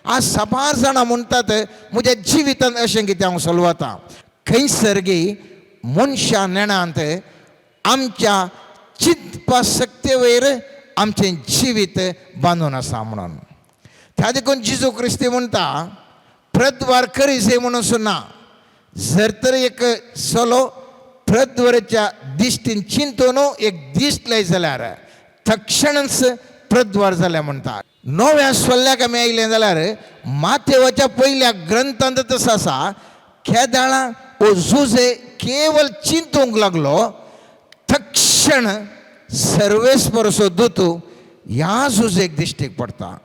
आज साबार जाणां म्हणटात म्हज्या जिवितांत अशें कितें हांव सलवता. खंयसर गी मनशां नेणांत आमच्या चिंतपा शक्ते वयर आमचें जिवीत बांदून आसा म्हणून. त्या देखून जेजू क्रिस्ती म्हणटा प्रद्वार करी जाय म्हणून सुना. जर तर एक चलो प्रद्वाराच्या दिश्टीन चिंतून एक दिश्ट लाय जाल्यार तक्षणच प्रद्वार जालें म्हणटा. नव्या सोल्ल्याक आमी आयलें जाल्यार माथेवाच्या पयल्या ग्रंथांत तसो आसा, केदाळा हो जुजे केवल चिंतूंक लागलो तक्षण सर्वेस्परसो दूत ह्या जुजेक दिश्टीक पडटा.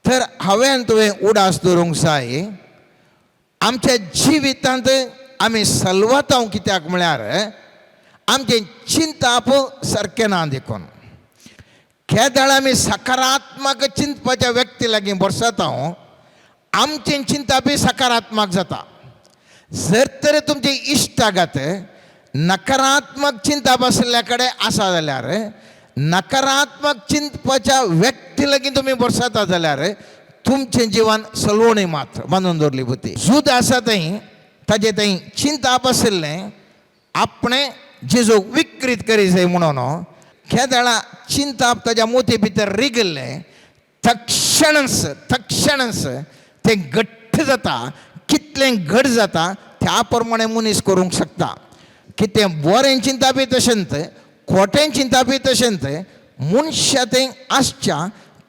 तर हांवें तुवें उडास दवरूंक जाय आमच्या जिवितांत आमी सलवतांव कित्याक म्हळ्यार आमचें चिंताप सारकें ना देखून. केदाळ आमी सकारात्मक चिंतपाच्या व्यक्ती लागीं बरसाता आमचें चिंतापय सकारात्मक जाता. जर तर तुमची इश्टागत नकारात्मक चिंताप आशिल्ल्या कडेन आसा जाल्यार नकारात्मक चिंतपाच्या व्यक्ती लागीं तुमी बरसाता जाल्यार तुमचें जिवन सलवणी मात्र बांदून दवरली बुद्धी. जूद आसा थंय ताजें थंय चिंताप आशिल्लें आपणें जेजूक विक्रीत करी जाय म्हणून केदळा चिंताप ताज्या मोती भितर रिगिल्लें तक्षणच तक्षणच तें घट्ट जाता. कितलें घट जाता त्या प्रमाणे मनीस करूंक शकता. कितें बरें चिंतापी तशेंच खोटें चिंतापी तशेंच मनशा तें आसच्या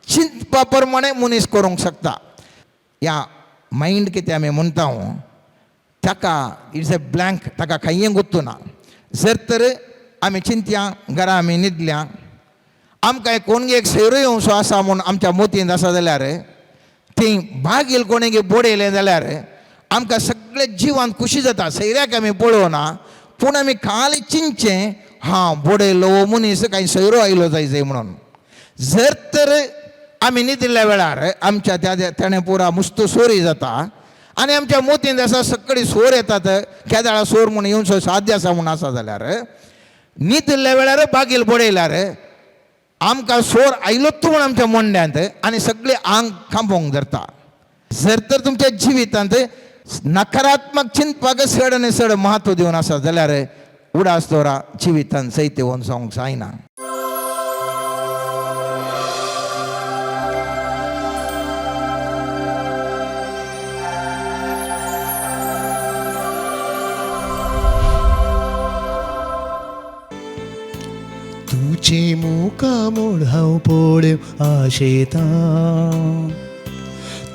चिंतपा प्रमाणे मनीस करूंक शकता. ह्या मायंड कितें आमी म्हणटा ताका it's a blank, ताका कांय गुत्तू ना. जर तर आमी चिंतया घरा आमी न्हिदल्या आमकां कोणगे एक सैरो येवचो आसा म्हूण आमच्या मोतींत आसा जाल्यार ती बागील कोणेगी बडयलें जाल्यार आमकां सगळे जिवान खुशी जाता. सैऱ्याक आमी पळोवना पूण आमी खाली चिंतचें हां बडयलो हो मनीस कांय सैरो आयलो जाय जाय म्हणून. जर तर आमी न्हिदिल्ल्या वेळार आमच्या त्या तेणें पुरा मुस्त सोरी जाता आनी आमच्या मोतींत आसा सगळी सोर येतात केदाळा सोर म्हूण येवचो साध्य आसा म्हूण आसा जाल्यार न्हिदिल्ल्या वेळार बागील बडयल्यार आमकां सोर आयलोच म्हूण आमच्या मोंड्यांत आनी सगळें आंग खांबोवंक धरता. जर तर तुमच्या जिवितांत नकारात्मक चिंतपाक चड आनी चड म्हत्व दिवन आसा जाल्यार उडास दवरा जिवितांत जैत येवन जावंक जायना. तुझे मुखामोळ हांव पळोवंक आशेतां,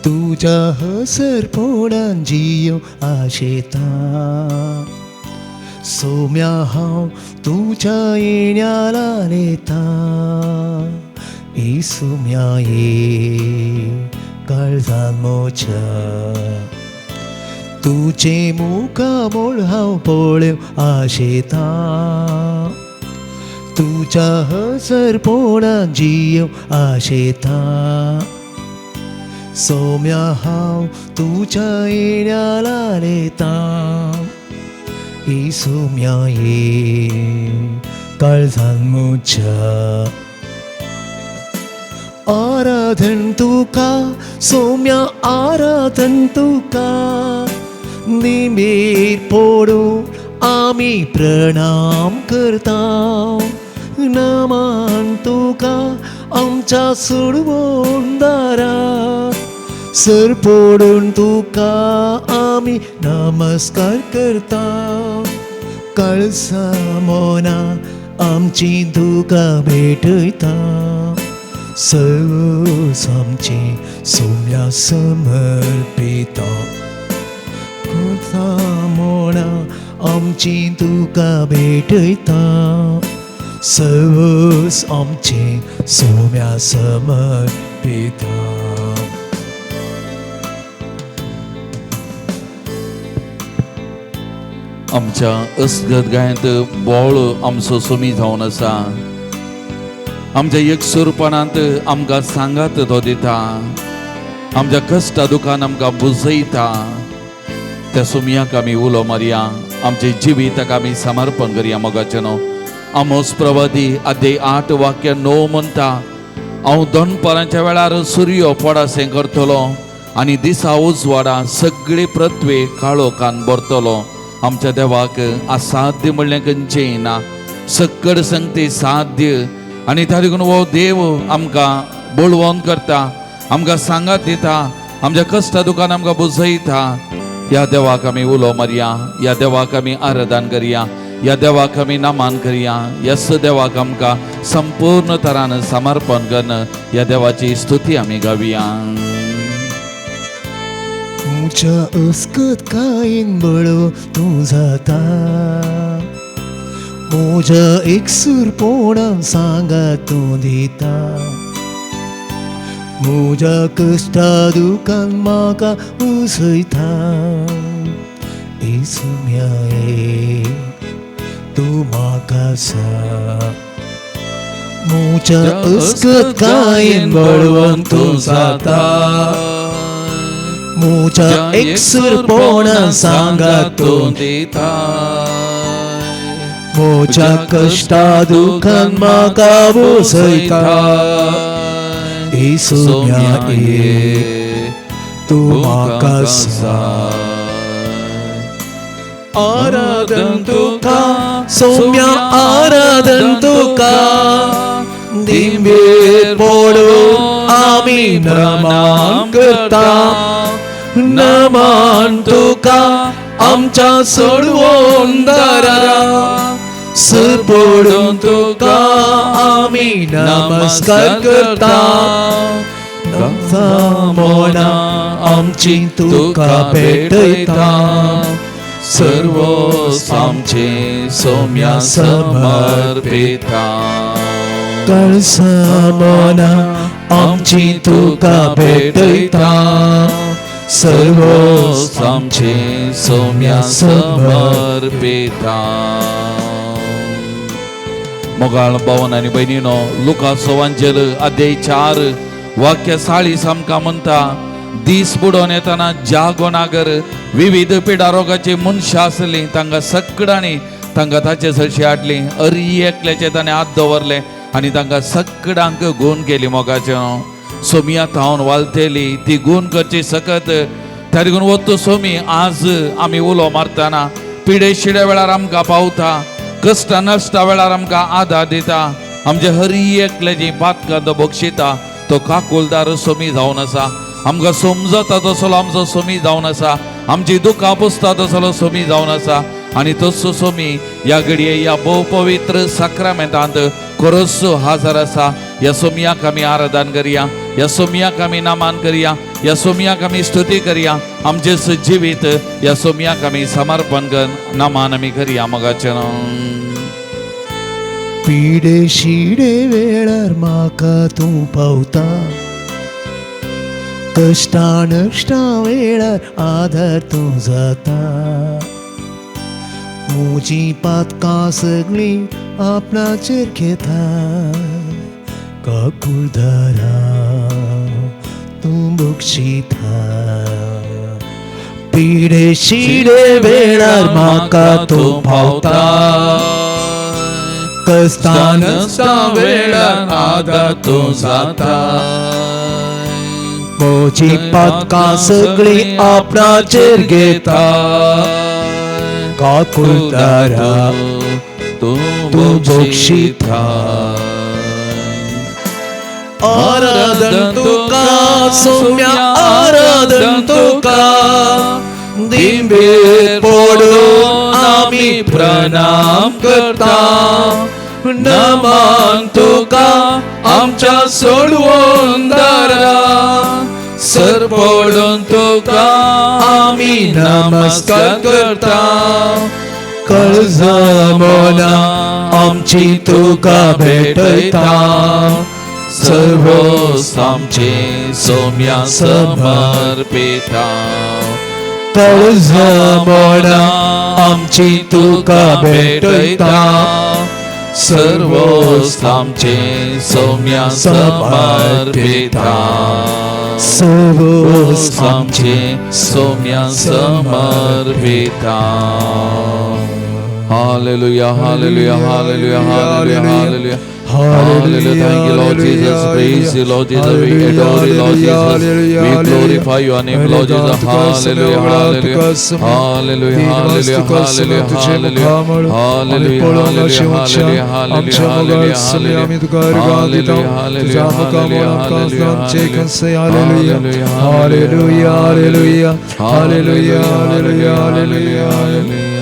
तुज्या हसरपोणान जियोवंक आशेतां. सोम्या हांव तुज्या येण्या लालेतां, इसुम्या ये काळजान मोच्या. तुझे मुखामोळ हांव पळोवंक आशेतां, तुज्या हसरपोणान जियोवंक आशेतां. सोम्या हांव तुज्या येण्या लालेतां, इसुम्या ये काळजान म्हज्या. आराधन तुका सोम्या आराधन तुका, निमीर पडून आमी प्रणाम करता. नमान तुका आमच्या सुडवोंदारा, सर पडून तुका आमी नमस्कार करता. कळसा मोना आमची दुकां भेटयता, सर्वस आमची सोम्या समर्पिता. करता मोना आमची दुकां भेटयता, सर्वस आमची सोम्या समर्पिता. आमच्या असगत गायंत बोळ आमचो समी जावन आसा. आमच्या एकसुरपणांत आमकां सांगात तो दिता, आमच्या कश्टा दुखान आमकां बुजयता. त्या सुमयाक आमी उलो मारया, आमचे जिविताक आमी समर्पण करया. मोगाचें न्हू आमोस प्रवादी अध्याय 8 वाक्य 9 म्हणटा, हांव दनपारांच्या वेळार सुर्यो पडासें करतलो आनी दिसा उजवाडा सगळे पृथ्वे काळोखान भरतलो. आमच्या देवाक असाध्य म्हणलें खंयचें ना, सक्कड संगती साध्य. आनी त्या देखून हो देव आमकां बळवंत करता, आमकां सांगात दिता, आमच्या कश्टा दुकान आमकां बुजयता. ह्या देवाक आमी उलो मारया, ह्या देवाक आमी आराधन करया, ह्या देवाक आमी नमन करया. यस देवाक आमकां संपूर्ण तरान समर्पण करून ह्या देवाची स्तुती आमी गावया. म्हज्या अस्कत कायन बळो तूं जाता, म्हज्या एकसूरपणान सांगात तूं दिता, म्हज्या कश्टा दुकान म्हाका उसयता. येसुम्या तूं म्हाका सा, म्हज्या अस्कत कायन बळवंत तूं जाता, म्हज्या एकसूरपणान सांगात तूं दिता, म्हज्या कश्टा दुखान म्हाका वसयता. येसुम्या तूं म्हाका सा. आराधन तुका सौम्या, आराधन तुका, दिंबेर पडून आमी नमन करता, नमन तुका आमच्या सोडवून दारा, सर पडून तुका आमी नमस्कार करता, मोना आमची तुका भेटयता, सर्व आमचे सौम्या समर्पिता, कळसा मोना आमची तुका भेटयता, सर्व आमचे सौम्या समर्पिता. मोगाळ भवन आनी भयणीनो, लुका सुवांजेल अध्याय 4 वाक्य 40 आमकां म्हणटा, दीस बुडोवन येतना ज्या गोनागर विविध पिडा रोगाची मनशां आसलीं तांकां सगळ्यांनी तांकां ताचे सरशी हाडली. अरी एकल्याचे ताणें हात दवरले आनी तांकां सगळ्यांक गूण केली. मोगाचें सोमिया थावन वालतेली ती गूण करची सकत. त्या देखून वत्तो सोमी आज आमी उलो मारतना पिडे शिड्या वेळार आमकां पावता, कश्टा नश्टा वेळार आमकां आदार दिता, आमचे हरी एकल्याची पातकां तो बक्षिता. तो काकुलदार सोमी जावन आसा, आमकां समजता तसलो आमचो सोमी जावन आसा, आमची दुकां पुसता तसलो सोमी जावन आसा. आनी तसो सोमी ह्या घडये ह्या भोव पवित्र साक्रामेंतांत खरोच हाजर आसा. ह्या सोमयाक आमी आराधन करया, ह्या सोमयाक आमी नमन करया, ह्या सोमयाक आमी स्तुती करया. आमचें जिवीत ह्या सोमयाक आमी समर्पण कर नमन आमी करया. मोगाचें पिडे शिडे वेळार म्हाका तूं पावता, कश्टा नश्टा वेळार आदार तूं जाता, म्हजी पातकां सगळीं आपणाचेर घेता, काकुळदारा तूं बक्षिता, पिडे शिडे वेळार म्हाका तूं पावता, कश्टा नश्टा वेळार आदार तूं जाता, म्हजी पातकां सगळीं आपणाचेर घेता, काकुळदारा तूं बक्षिता. आराधन तुका सौम्या, आराधन तुका, दिंबेर पडून आमी प्रणाम करता, नमन तुका आमच्या सोडवून दारा, सर पडून तुका आमी नमस्कार करता, कळजा मोना आमची तुका भेटयता, सर्व आमचे सौम्या समर्पिता, कळजा मोना आमची तुका भेटयता, सर्व आमचे सौम्या समर्पिता, सर्व आमचे Saumya समर्पिता. Hallelujah, hallelujah, hallelujah, hallelujah, hallelujah. Hallelujah. Thank you, Lord Jesus. Praise you, Lord Jesus. We adore you, Lord Jesus. We glorify your name, Lord Jesus. Hallelujah. Hallelujah. Hallelujah. Hallelujah. Hallelujah. Hallelujah. Hallelujah. Hallelujah. Hallelujah. Hallelujah. Hallelujah. Hallelujah, hallelujah, hallelujah, hallelujah, hallelujah. Hallelujah.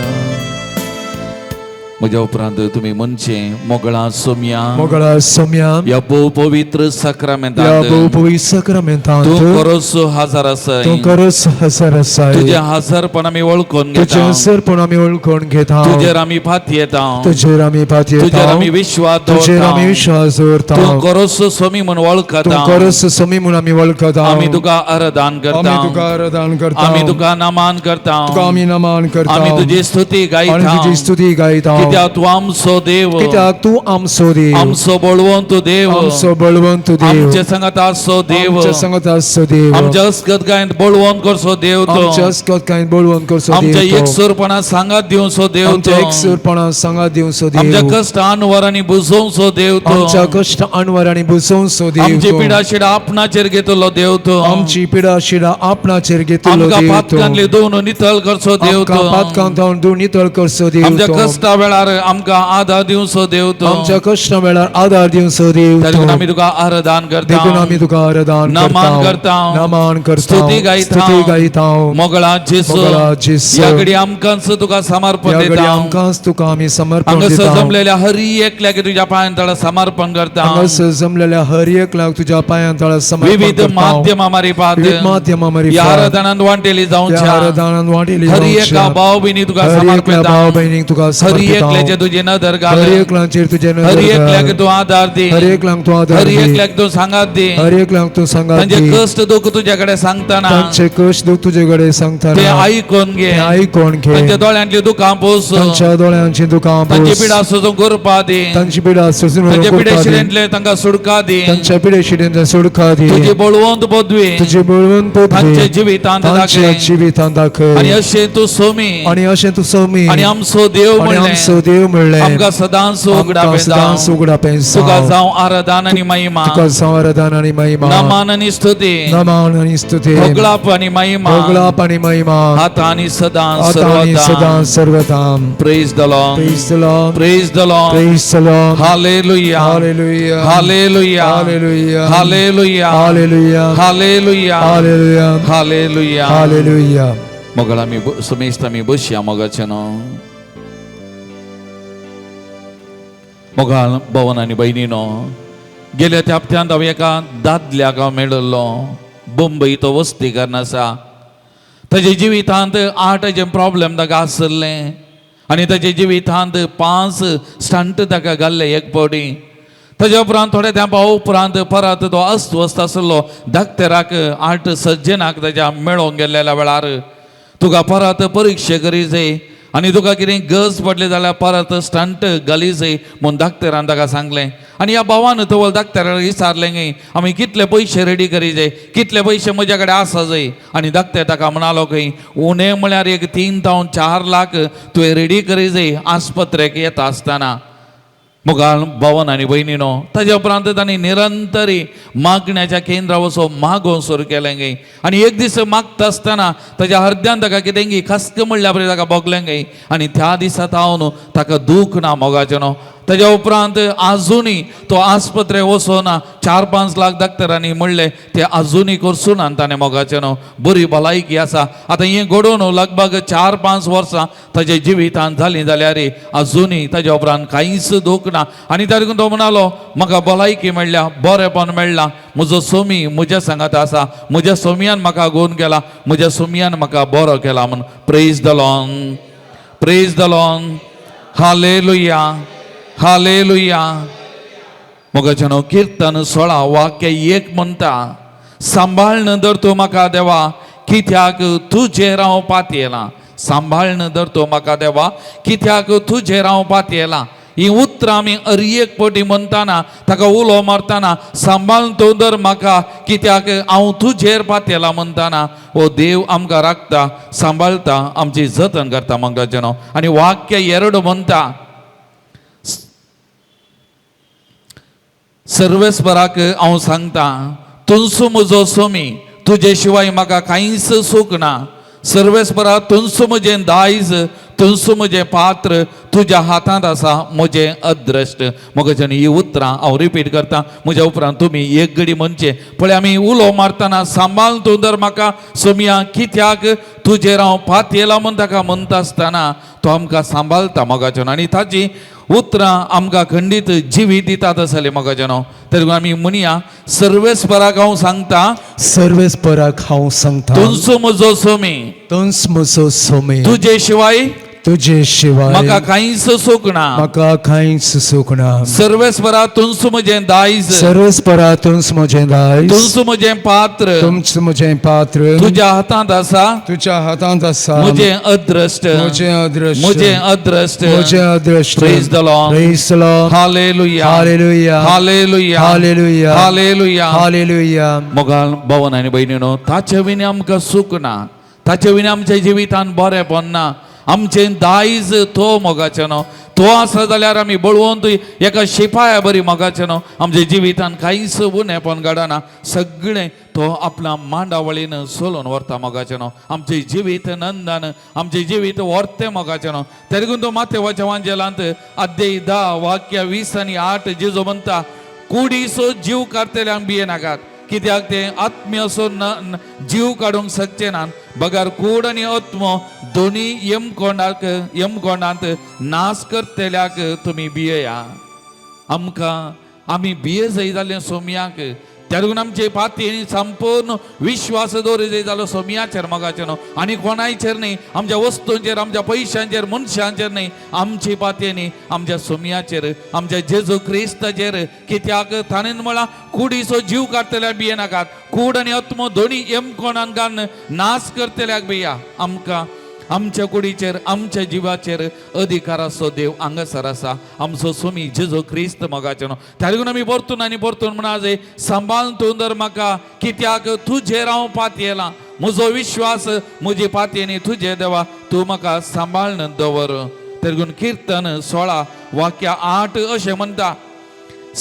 म्हज्या उपरांत तुमी म्हणचें मोगळा सोम्या मोगळा सोम्या ह्या भोव पवित्र ह्या साक्रामेंतांत भोव पवित्र साक्रामेंतांत तूं खरोच हजार आसाय तूं खरोच हजर आसाय. तुजें हजरपण आमी वळखून तुजें घेता हजरपण आमी वळखून घेता. तुजेर आमी फातयेता तुजेर आमी तुजेर पातयेता. आमी विश्वास तुजेर आमी दवरता विश्वास दवरता. तूं खरोच स्वामी म्हूण तूं वळखता खरोच स्वामी म्हूण आमी वळखता. आमी तुका आराधन आमी करता तुका आराधन करता. आमी तुका नमन करता तुका आमी नमन करता. आमी तुजी स्तुती आनी गायता तुजी स्तुती गायता. कित्याक तूं आमचो देव कित्याक तूं आमचो देव आमचो बळवंत देव आमचो बळवंत देव आमचे संगत आसचो देव आमच्या संगत आसचो देव आमच्या अस्कत गायन बळवंत करचो देव आमच्या तूं अस्कत कांय बळवंत करचो आमच्या देव तूं. एकसूरपणा सांगात दिवचो देव आमच्या तूं एकसूरपणा सांगात दिवचो आमच्या देव. कश्ट अनवरांनी बुजोवचो देव तूं आमच्या कश्ट अणवर आनी बुजोवचो देव आमची तूं. पिडा शिडा आपणाचेर घेतलो देव तूं आमची पिडा शिडा आपणाचेर घेतलो आमकां देव तूं. पातकांतली दोन नितळ करचो देव आमकां तूं पातकां जावन तूं नितळ करचो देव आमच्या तूं. कश्टा वेळार आमकां आदार दिवचो देव तूं आमच्या कश्ट वेळार आदार दिवचो देव देखून तूं. आमी तुका आराधन देखून करता आमी तुका आराधन नमन करता. करता. नमन करता. स्तुती गायता. स्तुती गायता. मोगळा जेसू मोगळा जेसू. ह्या घडी आमकांच तुका समर्पण ह्या घडी दिता आमकांच तुका आमी समर्पण हांगासर दिता. जमलेल्या हरी एकल्याक तुज्या पांयां तळा समर्पण करता हांगासर जमलेल्या हर एकल्याक तुज्या पांयां तळा समर्पण विविध करता. माध्यमां मारिफात विविध माध्यमां मारिफात. ह्या आराधनांत वांटेली ह्या जावच्या आराधनांत वांटेली हर एका जावच्या. भाव भयणी तुका हर एकल्या समर्पिता भाव भयणीक तुका हर समर्पिता. एकल्याचे तुजी नदर घाल हर एकल्याचेर तुजें हर नदर एकल्याक घाल. तूं आदार दी हर एकल्याक तूं आदार हर दी. एकल्याक तूं सांगात दी हर एकल्याक तूं सांगात तांचे दी. कश्ट दुःख तुज्या कडेन सांगतना तांचे कश्ट दुख तुजे कडेन ते सांगतना आयकून घे ते आयकून घे. तांच्या दोळ्यांतली दुकां पोस तांच्या दोळ्यांची दुकां तांची पुस. पिडा सोसून करपा दी तांची पिडा सोसून तांच्या करपा दी. पिडेशिरेंतले तांकां सुटका दी तांच्या पिडेशिरेंतल्यान सुटका दी. तुजी बळवंत पदवी तुजी बळवंत पदवी तांच्या जिवितांत तांच्या दाखय जिवितांत दाखय. आनी अशें तूं सोमी आनी अशें तूं सोमी आनी आमचो देव आनी म्हणलें आमचो देव म्हणलें आमकां सदांच उगडा आमकां सदांच उगडा तुका पेंसांव. जावं आराधन आनी महिमा तुका जावं आराधन आनी महिमा. नमन आनी स्तुती नमन आनी स्तुती. होगळाप आनी महिमा होगळाप आनी महिमा. आतां आनी सदां आतां आनी सर्वदा सदां सर्वदा. Praise the Lord Praise the Lord. Praise the Lord Praise the Lord. Hallelujah Hallelujah. Hallelujah Hallelujah. Hallelujah Hallelujah. Hallelujah Hallelujah. Hallelujah Hallelujah. मोगळ आमी सुमेस्त आमी बसया मोगाचे न्हू मोगाल भवन आनी भयणीनो गेल्या त्या हप्त्यांत हांव एका दादल्याक हांव मेळिल्लो बंबई तो वस्तीकरण आसा ताजे जिवितांत आर्टाचे प्रॉब्लेम ताका आसले आनी ताजे जिवितांत 5 स्टंट ताका घाल्ले एक फावटी. ताज्या उपरांत थोड्या तेंपा उपरांत परत तो अस्वस्थ आसलो धाकतेराक आर्ट सज्जनाक ताज्या मेळोंक गेल्ल्या वेळार तुका परत परिक्षा करी जाय आनी तुका कितें गरज पडली जाल्यार परत स्टंट घाली जाय म्हूण धाकतेरान ताका सांगलें. आनी ह्या भावान तवळ धाकतेराक विचारलें गे आमी कितले पयशे रेडी करी जाय कितले पयशे म्हज्या कडेन आसा जाय. आनी धाकतेर ताका म्हणालो खंय उणें म्हळ्यार एक 3 जावं 4 लाख तुवें रेडी करी जाय आस्पत्रेक येता आसतना. मुखार भवन आनी भयणीनो ताज्या उपरांत तांणी निरंतरी मागण्याच्या केंद्रा वचून मागोवंक सुरू केलें गे. आनी एक दीस मागता आसतना ताज्या हरद्यान ताका कितें गी खस्क म्हणल्या परी ताका भोगलें गे. आनी त्या दिसा तावन ताका दूख ना मोगाचें न्हू. ताज्या उपरांत आजुनूय तो आस्पत्रे वचोना 4-5 लाख डॉक्टरांनी म्हणलें ते आजुनूय करचो ताणें मोगाचें न्हू. बरी भलायकी आसा. आतां हें घडोवन लगभग 4-5 वर्सां ताज्या जिवितांत जालीं जाल्यार आजुनूय ताज्या उपरांत कांयच दूख ना. आनी ताका तो म्हणालो म्हाका भलायकी मेळ्ळ्या बरेंपण मेळ्ळां म्हजो सोमी म्हज्या सांगात आसा म्हज्या सोमयान म्हाका गूण केला म्हज्या सोमयान म्हाका बरो केला म्हूण. Praise the Lord praise the Lord hallelujah hallelujah. मोगाचें न्हू किर्तन 16 वाक्य 1 म्हणटा सांबाळन धर तूं म्हाका देवा कित्याक तुजेर हांव पातयेलां. सांबाळन धर तूं म्हाका देवा कित्याक तुजेर हांव पातयेलां. ही उतरां आमी अर एक फावटी म्हणटाना ताका उलो मारतना सांबाळून तूं धर म्हाका कित्याक हांव तुजेर पातयेलां म्हणटाना हो देव आमकां राखता सांबाळता आमची जतन करता मोगाचें न्हू. आनी वाक्य 2 म्हणटा सर्वेस्पराक हांव सांगता, तुंसू म्हजो सोमी, तुजे शिवाय म्हाका कांयच सूख ना. सर्वेस्परा, तुंसू म्हजें दायज, तुंसू म्हजें पात्र, तुज्या हातांत आसा म्हजें अद्रश्ट. म्हज्यान ही उतरां हांव रिपीट करता, म्हज्या उपरांत तुमी एक घडी म्हणचें. पळय, आमी उलो मारतना सांबाळ तूं दर म्हाका सोमया, कित्याक तुजेर हांव पातयेला म्हूण ताका म्हणटा आसतना तो आमकां सांबाळटा मोगाच्यान, आनी ताजी उतरां आमकां खंडीत जिवीत दितात आसले मोगाच्यान. तरी आमी म्हणया, सर्वेस्पराक हांव सांगता, सर्वेस्पराक हांव सांगता, तुंसू म्हजो सोमी, तूंच म्हजो सोमे, तुजे शिवाय तुजे शिवाय म्हाका कांयच सूख ना. म्हाका कांयच सूख ना. सर्वेस्परा, तुंसू म्हजें दायज, सर्वेस्परा, तूंच म्हजें दायज, तुंसू म्हजें पात्र, तुमच म्हजें पात्र, तुज्या हातांत आसा तुज्या हातांत आसा म्हजें अद्रश्ट, म्हजें अदृश्ट, म्हजें अद्रश्ट, म्हजें अदृश्ट. Praise the Lord. Praise the Lord. Hallelujah. Hallelujah. Hallelujah. Hallelujah. Hallelujah. Hallelujah. मोगाल भवन आनी भयणीनो, ताचे विणे आमकां सूख ना, ताचे विणे आमच्या जिवितान बरें ना. आमचें दायज तो मोगाचें न्हू, तो आसा जाल्यार आमी बळवंत एका शिपाया बरी मोगाचें न्हू. आमच्या जिवितान कांयच उणेपण घडना, सगळें तो आपल्या मांडावळीन सोलून व्हरता मोगाचें न्हू. आमचें जिवीत नंदन, आमचें जिवीत व्हरतें मोगाचें न्हू. तरी तो माथेवाच्या वांजेलांत अध्याय 10 वाक्य 20 आनी 8 जेजो म्हणटा, कुडीचो जीव काडटले आमी भिये नाकात, कित्याक ते आत्म्याचो न जीव काडूंक शकचे नात, बगर कूड आनी आत्मो दोनी यमकोंडाक यमकोंडांत नाश करतल्याक तुमी भियेया. आमकां आमी भिये जाय जालें सोमयाक, त्या लागून आमचे पाती संपूर्ण विश्वास दवर जाय जालो सोमयाचेर मोगाचेर न्हू, आनी कोणायचेर न्ही, आमच्या वस्तूंचेर, आमच्या पयशांचेर, मनशांचेर न्ही, आमची पातयेनी आमच्या सोमयाचेर, आमच्या जेजू क्रिस्ताचेर. कित्याक ताणें म्हळां, कुडीचो जीव काडटल्याक भिये नाकात, कूड आनी आत्मो दोनी यमकोणान घालून नाश करतल्याक भिया. आमकां आमच्या कुडीचेर, आमच्या जिवाचेर अधिकार आसो देव हांगासर आसा, आमचो सोमी जेजो क्रिस्त मोगाचें न्हू. त्या लागून आमी परतून आनी परतून म्हणा जाय, सांबाळ तूं दर म्हाका, कित्याक तुजेर हांव पातयेलां, म्हजो विश्वास म्हजी पातयेनी तुजे देवा, तूं म्हाका सांबाळून दवर. तरी किर्तन 16 वाक्य 8 अशें म्हणटा,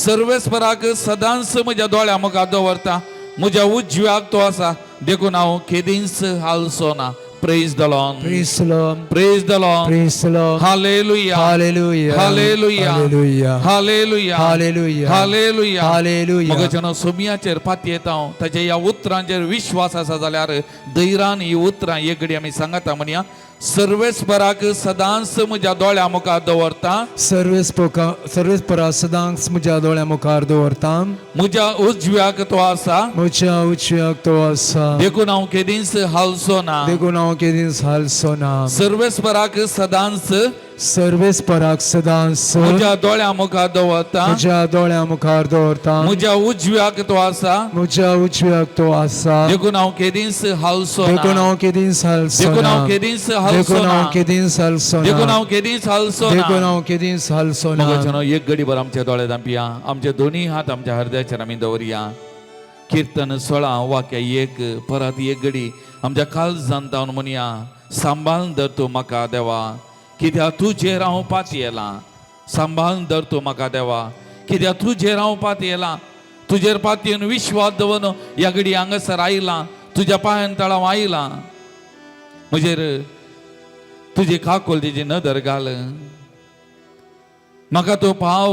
सर्वेस्पराक सदांच म्हज्या दोळ्या मुखार दवरता, म्हज्या उजव्याक तो आसा, देखून हांव केदींच हालचो ना. Praise the Lord. Praise the Lord. Praise the Lord. Praise the Lord. Hallelujah. Hallelujah. Hallelujah. Hallelujah. Hallelujah. Hallelujah. Hallelujah. Hallelujah. मगच्यान सोमयाचेर पातयेता हांव, ताच्या ह्या उतरांचेर विश्वास आसा जाल्यार धैर्यान ही उतरां एक घडी आमी सांगता म्हणया, सर्वेस्पराक सदांच म्हज्या दोळ्या मुखार दवरता, सर्वेस्परा सदांच म्हज्या दोळ्या मुखार दवरता, म्हज्या उजव्याक तो आसा, म्हज्या उजव्याक तो आसा, देखून हांव केदींच हालचो ना. देखून हांव केदींच हालचो ना. सर्वेस्पराक सदांच सर्वेस्पराक सदांच म्हज्या दोळ्या मुखार दवरता, म्हज्या दोळ्या मुखार दवरता, म्हज्या उजव्याक तो आसा, म्हज्या उजव्याक तो आसा, देखून हांव केदींच हालचो देखून ना. हांव केदींच हालचो देखून ना. हांव केदींच हालचो देखून ना. हांव केदींच हालचो देखून ना. हांव केदींच हालचो देखून ना. हांव केदींच हालचो ना. मगाच्यानो एक घडीभर आमच्या दोळे धांपया, आमचे दोन्ही हात आमच्या हृदयाचेर आमी दवरया. किर्तन 16 वाक्य 1 परत एक घडी आमच्या काळजान जावन म्हणया, सांबाळून धर तूं म्हाका देवा, कित्याक तुजेर हांव पातयेलां. सांबाळून धर तूं म्हाका देवा, कित्याक तुजेर हांव पातयेलां. तुजेर पातयेन विश्वास दवरून ह्या घडी हांगासर आयलां, तुज्या पांयान तळाव आयलां. म्हजेर तुजी काकोल तिजी नदर घाल, म्हाका तूं पाव,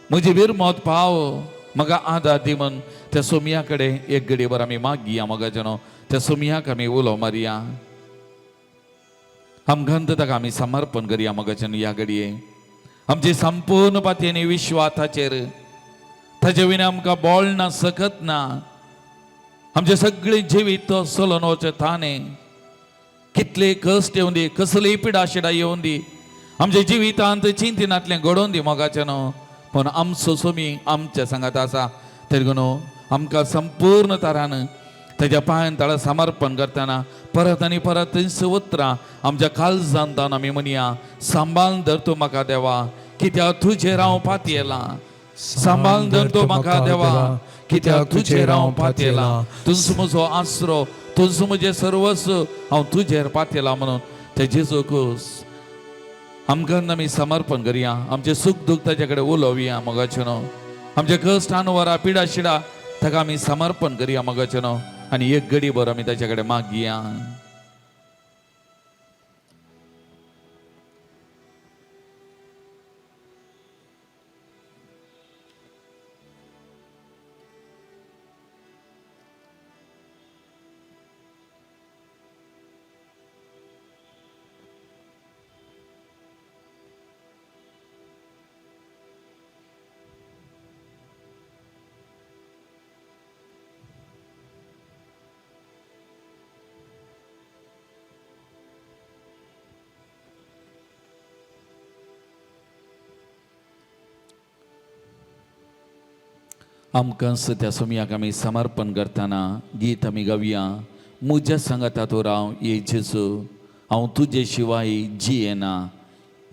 म्हजी विरमत पाव, म्हाका आदार दी म्हण त्या सोमया कडेन एक घडयेभर आमी मागया. मोगाच्यानो, त्या सोमयाक आमी उलो मारया, आमकां ताका आमी समर्पण करया. मोगाच्यानो, ह्या घडये आमची संपूर्ण पातयेनी विश्वासाचेर, ताचे विना आमकां बोळ ना, सकत ना. आमचें सगळें जिवीत तो चलोवन वचचें ताणें. कितले कश्ट येवन दी, कसलीय पिडा शिडा येवन दी, आमच्या जिवितांत चिंतिनातलें घडोवन दी मोगाचें न्हू, पूण आमचो सोमी आमच्या सांगात आसा. तरी न्हू आमकां संपूर्ण तरान ताच्या पांयान ताळा समर्पण करतना परत आनी परत थंयच उतरां आमच्या काळजान जावन आमी म्हणया, सांबाळून धर तूं म्हाका देवा, कित्याक तुजेर हांव पातयेलां. सांबाळून धर तूं म्हाका देवा, कित्याक तुजेर हांव पातयेलां. तुजो म्हजो आसरो, तुजो म्हजें सर्वस्व, हांव तुजेर पातयेलां म्हणून ते जेजूक आमकां आमी समर्पण करया. आमचें सूख दूख ताच्या कडेन उलोवया. मोगाचें न्हू. आमचे कश्ट आनवरा पिडा शिडा ताका आमी समर्पण करया मोगाचें न्हू आनी एक घडी भर आमी ताच्या कडेन मागया. आमकां त्या सोमयाक आमी समर्पण करतना गीत आमी गावया. म्हज्या सांगाता तूं राव ये जेजू, हांव तुजे शिवाय जियेना.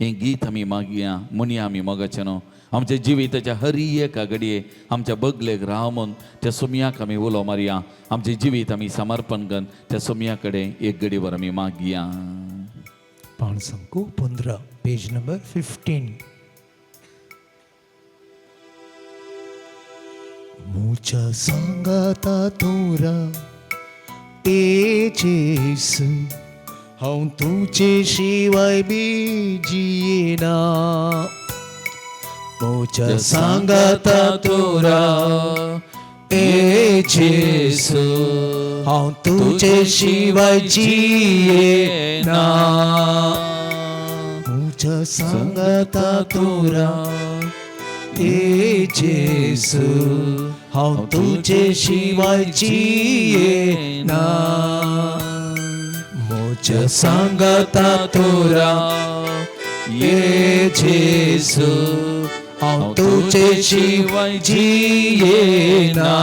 हें गीत आमी मागया म्हणया आमी मोगाचें न्हू. आमच्या जिविताच्या हर एका घडये आमच्या बगलेक राव म्हूण त्या सोमयाक आमी उलो मारया. आमचें जिवीत आमी समर्पण करून त्या सोमया कडेन एक घडीभर आमी मागया. पान संको 15, पेज नंबर 15. मुझ्या सांगाता तूं राव ए जेसू, हांव तुजे शिवाय बी जियेना. मुझ्या सांगाता तूं राव ए जेसू, हांव तुजे शिवाय जियेना. मुझ्या सांगाता तूं राव ए जेसू, हांव तुजे शिवाय जियेना. म्हज्या सांगाता तूं राव ए जेसू, हांव तुजे शिवाय जियेना.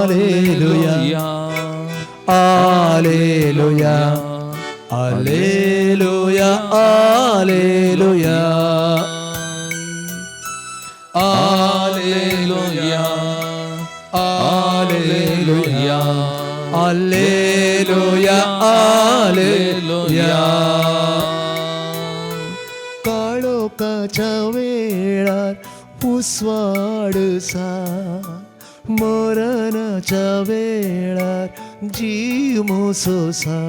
Alleluia, alleluia, alleluia, alleluia, alleluia, alleluia, alleluia, alleluia. काळोखाच्या वेळार उसवाडसा, मरणाच्या वेळार जीव मुसोसा.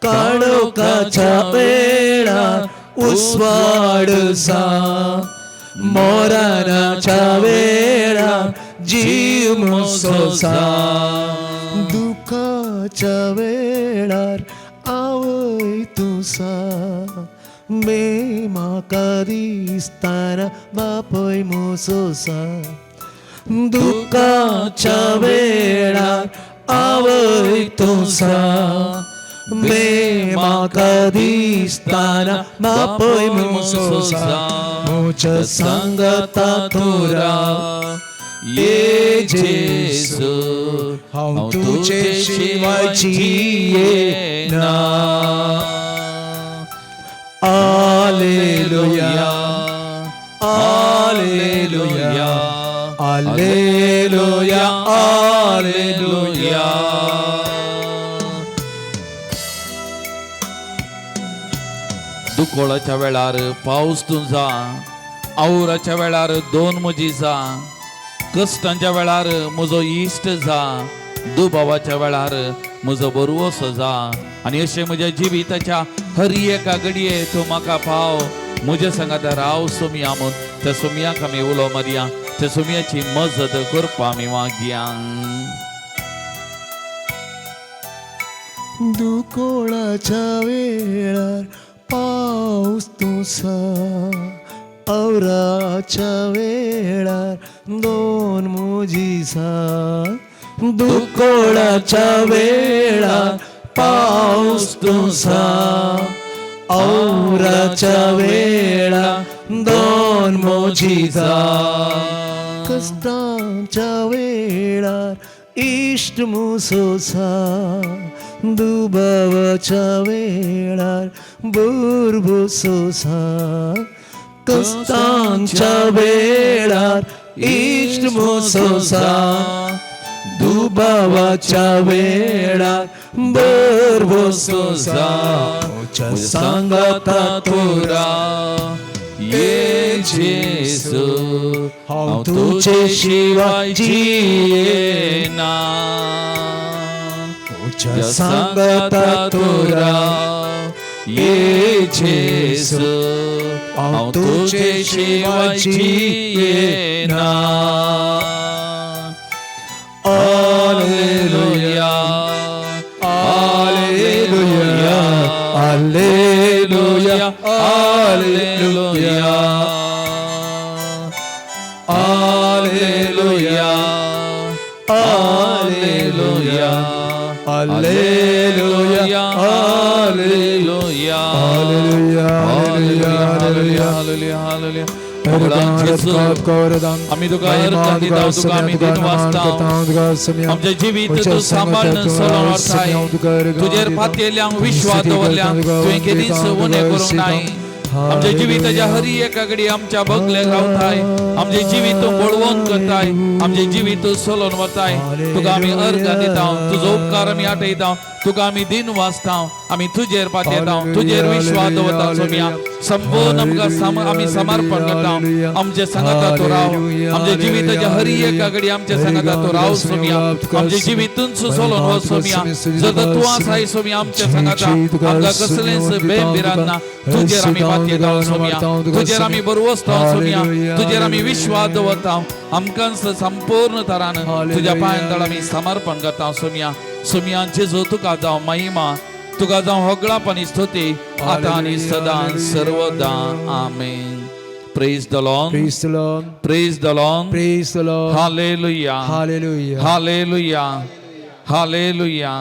काळोखाच्या वेळार उसवाडसा, मरणाच्या वेळार जीव मुसोसा. दुखाच्या वेळार आवय तुसा, मे म्हाका दिसताना बापय मुसोसा. दुखाच्या वेळार आवय तुसा, मे म्हाका दिसताना बापय मुसोसा. म्हज्या सांगाता तूं राव ये जेसू, हांव तुजे शिवाय जियेना. Alleluia, alleluia, alleluia, alleluia. दुकोळाच्या वेळार पावस तुझा, आवराच्या वेळार दोन म्हजी जा, कश्टांच्या वेळार म्हजो इश्ट जा, दुबावाच्या वेळार म्हजो बरवसो जा. आनी अशें म्हज्या जिविताच्या हर एका घडये तूं म्हाका पाव. म्हज्या सांगाता राव सोमया म्हूण त्या सोमयाक आमी उलो मारया. त्या सोमयाची मजत करपा आमी मागया. दुकोळाच्या वेळार पावस तुसा, आवराच्या वेळार दोन म्हजी सा. दुकोळाच्या वेळार पावस तुसा, आवराच्या वेळार दोन म्हजी सा. कश्टांच्या वेळार इश्ट मुसोसा, दुबावाच्या वेळार बुरबुसोसा. कश्टांच्या वेळार इश्ट मुसोसा, दुबावाच्या वेळार बुरबुसोसा. म्हज्या सांगाता तूं राव ये जेसू, हांव तुजे शिवाय जियेना. तुज्या सांगाता तूं राव, ये जेसू, हांव तुजे शिवाय जियेना. Hallelujah, hallelujah, hallelujah, hallelujah, hallelujah, hallelujah, hallelujah, hallelujah, hallelujah, hallelujah, hallelujah, hallelujah. आम्ही तुका अर्थ दिता, तुका आमी दिन वाचता. आमच्या जिवीत तूं सांबाळून चलोवन व्हरताय. तुजेर पातयेल्यांक विश्वास दवरल्यांक तुवें केदींच उणें करूंक नाय. आमच्या जिविताच्या हरी एका घडी आमच्या बगलेक रावताय. आमचें जिवीत तूं बळवंत करताय. आमचें जिवीत तूं चलोवन वताय. तुका आमी अर्घ दिता, तुजो उपकार आमी आठयता. तुका आमी दिन वाचता. आमी तुजेर पातयेता, तुजेर विश्वास दवरता. सोमिया संपूर्ण आमकां आमी समर्पण करता. आमचे सांगाता तूं राव. आमच्या जिविताच्या हरी एका घडी आमच्या सांगाता तूं राव सोमिया. आमच्या जिवितून चलोवन वच सोमिया. जर तूं आसाय सोमिया आमच्या सांगाता, आमकां कसलेंच बेम भिरांत ना. तुजेर आमी पातयेता सोमिया, तुजेर आमी बरवसता सोमिया, तुजेर आमी विश्वास दवरता. आमकां संपूर्ण तरान तुज्या पांयां तळ आमी समर्पण करता सोमिया. सोमिया जेजू, तुका जावं महिमा, तुका जावं होगळाप आनी स्तुती, आतां आनी सदां सर्वदा. आमेन. Praise the Lord. Praise the Lord. Praise the Lord. Praise the Lord. Hallelujah. Hallelujah. Hallelujah, hallelujah.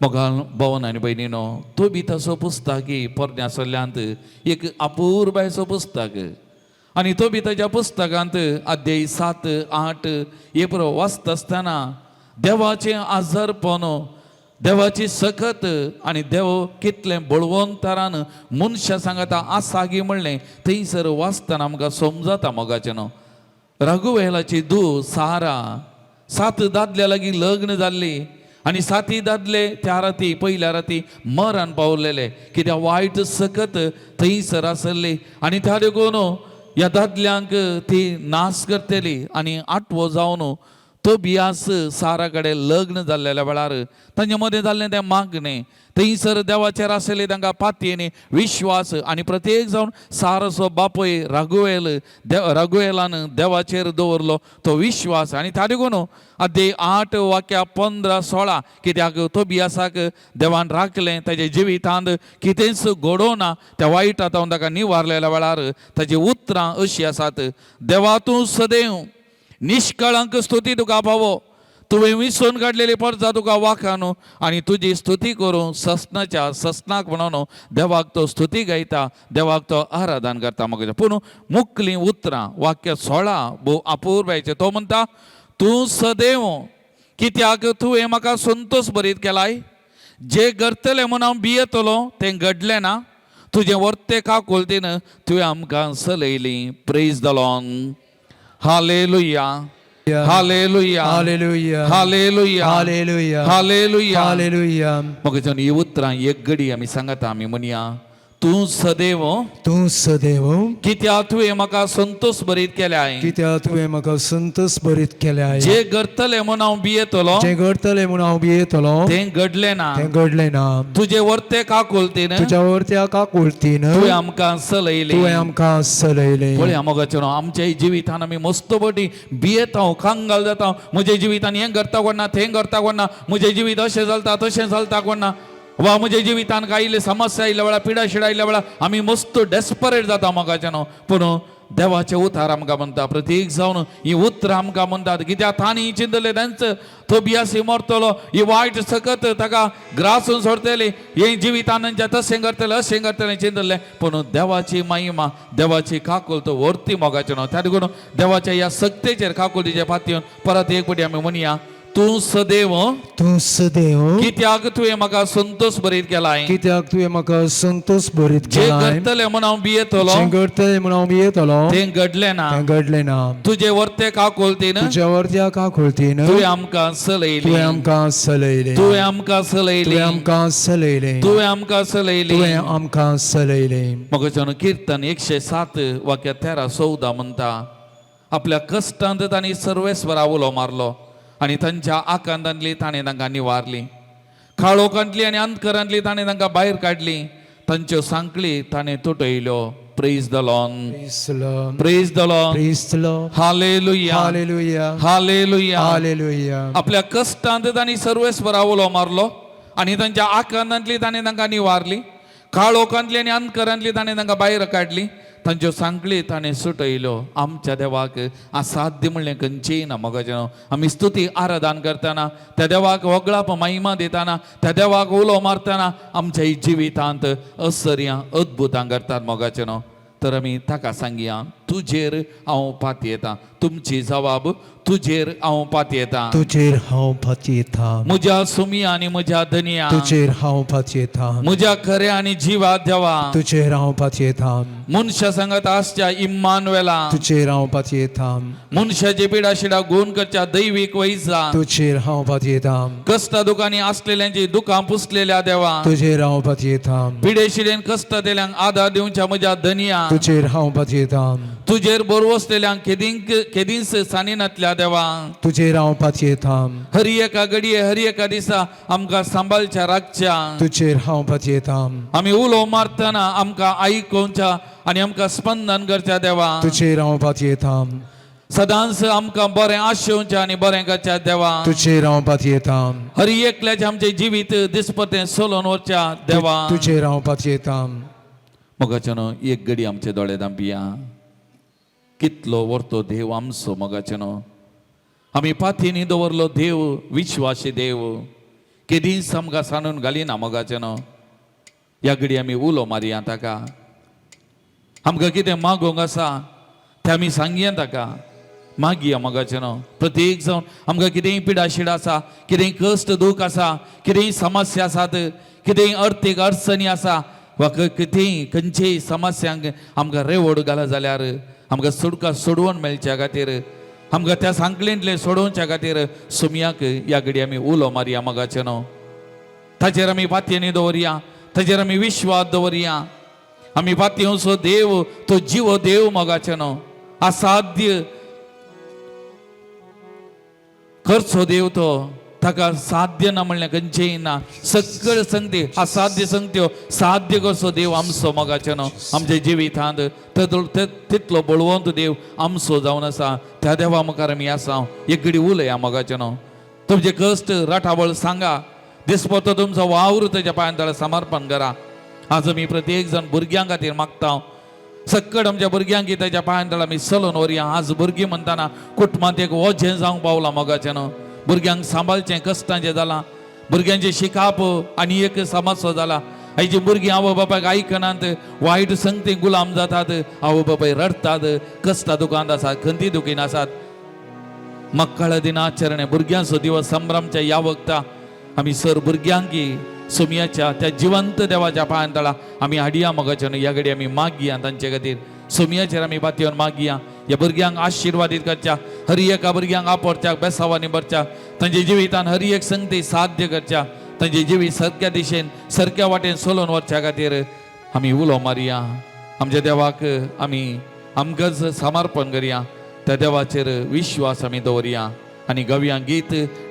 मोगाळ भवन आनी भयणीनो, तो बी तसो पुस्तक पोरण्या सल्ल्यांत एक अपुरबायचो पुस्तक आनी तो बी ताच्या पुस्तकांत अध्याय 7, 8 हे पुरो वाचता आसतना देवाचें आजारपण, देवाची सकत आनी देव कितलें बळवंतरान मनशां सांगता आसा गी म्हणलें थंयसर वाचतना आमकां समजता मोगाचें न्हू. रघुवेलाची धूव सारा सात दादल्या लागीं लग्न जाल्ली आनी साती दादले त्या राती, पयल्या राती मरण पावलेले, कित्याक वायट सकत थंयसर आसली आनी त्या देखून ह्या दादल्यांक ती नाश करतली. आनी आठवो जावन तो बियास सारा कडेन लग्न जाल्लेल्या वेळार तांचे मदें जाल्लें तें मागणें थंयसर देवाचेर आसलें तांकां पातयेनी विश्वास आनी प्रत्येक जावन सारसो बापूय राघुवेल देव राघुवेलान देवाचेर दवरलो तो विश्वास. आनी त्या देखून अध्याय 8 वाक्या 15, 16, कित्याक तो बियासाक देवान राखलें, ताच्या जिवितांत कितेंच घडोवना, त्या वायट आतां ताका निवारलेल्या वेळार ताची उतरां अशीं आसात: देवा तूं सदैव निष्कळंक, स्तुती तुका फावो. तुवें विसरून काडलेली परजा तुका वाखानू आनी तुजी स्तुती करूं ससनाच्या ससनाक म्हणून देवाक तो स्तुती गायता, देवाक तो आराधन करता. मग पूण मुकलीं उतरां वाक्य 16 भोव अपुरबायचें. तो म्हणटा, तूं सदैव, कित्याक तुवें म्हाका संतोश भरीत केलाय. जे घडतलें म्हूण हांव भियेतलो तें घडलें ना. तुजें वर्ते काकुळतीन तुवें आमकां चलयली. Praise the Lord. Hallelujah. Hallelujah. Hallelujah. Hallelujah. Hallelujah. Hallelujah. Hallelujah. मग ही उतरां एक घडी आमी सांगता, आमी म्हणया, तूं सदैव, तूं सदैव, कित्याक तुवें म्हाका संतोश भरीत केल्याय. कित्याक तुवें म्हाका संतोष भरीत केल्याय. जे घडतलें म्हूण हांव भियेतलो जें घडतलें म्हूण हांव भियेतलो तें घडलें ना. तें घडलें ना. तुजे वर्ते काकुळतीन तुज्या वर्त्या काकुळतीन तुवें आमकां चलयली. तुवें आमकां चलयलें. पळया मोगाचें, आमच्या जिवितान आमी मस्त पटी भियेता, कंगाल जाता. म्हज्या जिवितान हें घडता कोण ना, तें घडता कोण ना, म्हजें जिवीत अशें चलता, तशें चलता कोण ना, वा म्हज्या जिवितान कांय इल्ली समस्या आयिल्ल्या वेळार, पिडा शिडा आयिल्ल्या वेळार आमी मस्त डेस्परेट जाता मोगाचें न्हू. पूण देवाचें उतार आमकां म्हणटा, प्रत्येक जावन ही उतरां आमकां म्हणटात, कित्याक तांणी चिंतलें तेंच, तो बियासी मरतलो, ही वायट सकत ताका ग्रासून सोडतली, हे जिवितान तशें करतलें, अशें करतलें चिंतलें. पूण देवाची महिमा, देवाची काकुळत वर्ती मोगाचें न्हू. त्या देखून देवाच्या ह्या सक्तेचेर, काकुळतीचे पातयेवन परत एक पटी आमी म्हणया, तूं सदैव तूं सदैव कित्याक तुवें म्हाका संतोष भरीत केलाय कित्याक तुवें म्हाका संतोष भरीत जे केलाय करतले म्हूण हांव भियेतलो जें घडतलें म्हूण हांव भियेतलो तें घडलें ना तें घडलें ना. तुजे वर्ते काकुळतीन तुज्या वर्त्या काकुळतीन तुवें आमकां सलयली. तुवें आमकां सलयलें. तुवें आमकां सलयली. तुवें आमकां सलयलें. तुवें आमकां सलयली. तुवें आमकां सलयलें. मगच्यान किर्तन 107 वाक्य 13-14 म्हणटा आपल्या कश्टांत तांणी सर्वेस्वरा उलो मारलो आनी तांच्या आकांतांतली ताणें तांकां निवारली. काळोखांतली आनी अंतकरांतली ताणें तांकां भायर काडली. तांच्यो सांकळी ताणें तुटयल्यो. Praise the Lord. Praise the Lord. Praise the Lord. Hallelujah. Hallelujah. Hallelujah. Hallelujah. आपल्या कश्टांत तांणी सर्वेस्वरा उलो मारलो आनी तांच्या आकांतांतली ताणें तांकां निवारली. काळोखांतली आनी अंतकरांतली ताणें तांकां भायर काडली. तांच्यो सांकळी ताणें सुटयल्यो. आमच्या देवाक असाध्य म्हणलें खंयचेय ना. मगाचें आमी स्तुती आराधन करतना त्या देवाक वगळाप महिमा दितना त्या देवाक उलो मारतना आमच्या जिवितांत असर्यां अद्भुतां करतात. मोगाचें न्हू तर आमी ताका सांगया तुजेर हांव पातयेतां. तुमची जबाब तुजेर हांव पातयेतां. तुजेर हांव पातयेतां. म्हज्या सुमया आनी म्हज्या धनया. तुजेर हांव पातयेतां. म्हज्या खऱ्या आनी जिवा देवा. तुजेर हांव पातयेतां. मनशा सांगत आसच्या इम्मानुएला. तुजेर हांव पातयेतां. मनशाचे पिडा शिडा गुण करच्या दैवीक वैजा. तुजेर हांव पातयेतां. कश्टा दुखांनी आसलेल्यांची दुखां पुसलेल्या देवा. तुजेर हांव पातयेतां. पिडेशिडेन कश्ट दिल्यांक आदार दिवच्या म्हज्या धनया. तुजेर हांव पातयेतां. तुजेर बरवसलेल्यांक केदींक केदींच सानिनातल्या देवा. तुजेर हांव पातयेतां. हर एका घडये हर एका दिसा आमकां सांबाळच्या राखच्या. तुजेर हांव पातयेतां. आमी उलो मारतना आमकां आयकोवच्या आनी आमकां स्पंदन करच्या देवा. तुजेर हांव पातयेतां. सदांच आमकां बरें आशेवच्या आनी बरें करच्या देवा. तुजेर हांव पातयेतां. हर एकल्याचें आमचें जिवीत दिसपतें सोलोवन वचच्या देवा. तुजेर हांव पातयेतां. मोगाच्यानो एक घडी आमचे दोळे धांपिया. कितलो व्हरतो देव आमचो. मोगाच्यानो आमी पातींनी दवरलो देव विश्वासी देव केदींच आमकां सांडून घालिना. मोगाच्यानो ह्या घडी आमी उलो मारया ताका. आमकां कितें मागोवंक आसा तें आमी सांगया ताका. मागया मोगाच्यानो प्रत्येक जावन आमकां कितेंय पिडाशीड आसा, कितेंय कश्ट दूख आसा, कितेंय समस्या आसात, कितेंय अर्थीक अडचणी आसा वा कितेंय खंयचेय समस्यांक आमकां रेवड घाला जाल्यार आमकां सुटका सोडोवन मेळच्या खातीर आमकां त्या सांकळींतलें सोडोवच्या खातीर सुमयाक ह्या घडी आमी उलो मारया. मोगाच्यानो ताचेर आमी पातयेनी दवरया. ताचेर आमी विश्वास दवरया. आमी पातयेवचो देव तो जिवो देव. मोगाच्यानो असाध्य करचो देव तो ताका साध्य ना म्हणलें खंयचेय ना. सगळे संगती असाध्य संगत्यो साध्य करचो देव आमचो. मोगाच्यानो आमच्या जिवितांत तितलो बळवंत देव आमचो जावन आसा. त्या देवा मुखार आमी आसा. एक घडी उलया. मोगाच्यानो तुमचे कश्ट राठावळ सांगा. दिसपतो तुमचो वावर ताच्या पांयां तळा समर्पण करा. आज आमी प्रत्येक जाण भुरग्यां खातीर मागता. सक्कड आमच्या भुरग्यांक ताच्या पांयां तळा आमी चलोवन व्हरया. आज भुरगीं म्हणटाना कुटुंबांत एक वजें जावंक पावलां. मोगाच्यानो भुरग्यांक सांबाळचें कश्टांचें जालां. भुरग्यांचें शिकाप आनी एक समस्या जाला. आयची भुरगीं आवय बापायक आयकनात. वायट संगती गुलाम जातात. आवय बापाय रडटात. कश्टा दुकांत आसात. खंती दुखीन आसात. मक्कळ दिनाचरणे भुरग्यांचो दिवस संभ्रमच्या ह्या वखता आमी सर भुरग्यांकी सुमयाच्या त्या जिवंत देवाच्या पांयां तळा आमी हाडया. मोगाच्यान ह्या घडी आमी मागया तांचे खातीर. सुमयाचेर आमी पातयेवन मागया. ह्या भुरग्यांक आशिर्वादीत करच्या. हर एका भुरग्यांक आपोरच्या बेसावांनी भरच्या. तांच्या जिवितान हर एक संगती साध्य करच्या. तांचे जिवीत सारक्या दिशेन सारक्या वाटेन चलोवन वचच्या खातीर आमी उलो मारया. आमच्या देवाक आमी आमकांच समर्पण करया. त्या देवाचेर विश्वास आमी दवरया आनी गवया गीत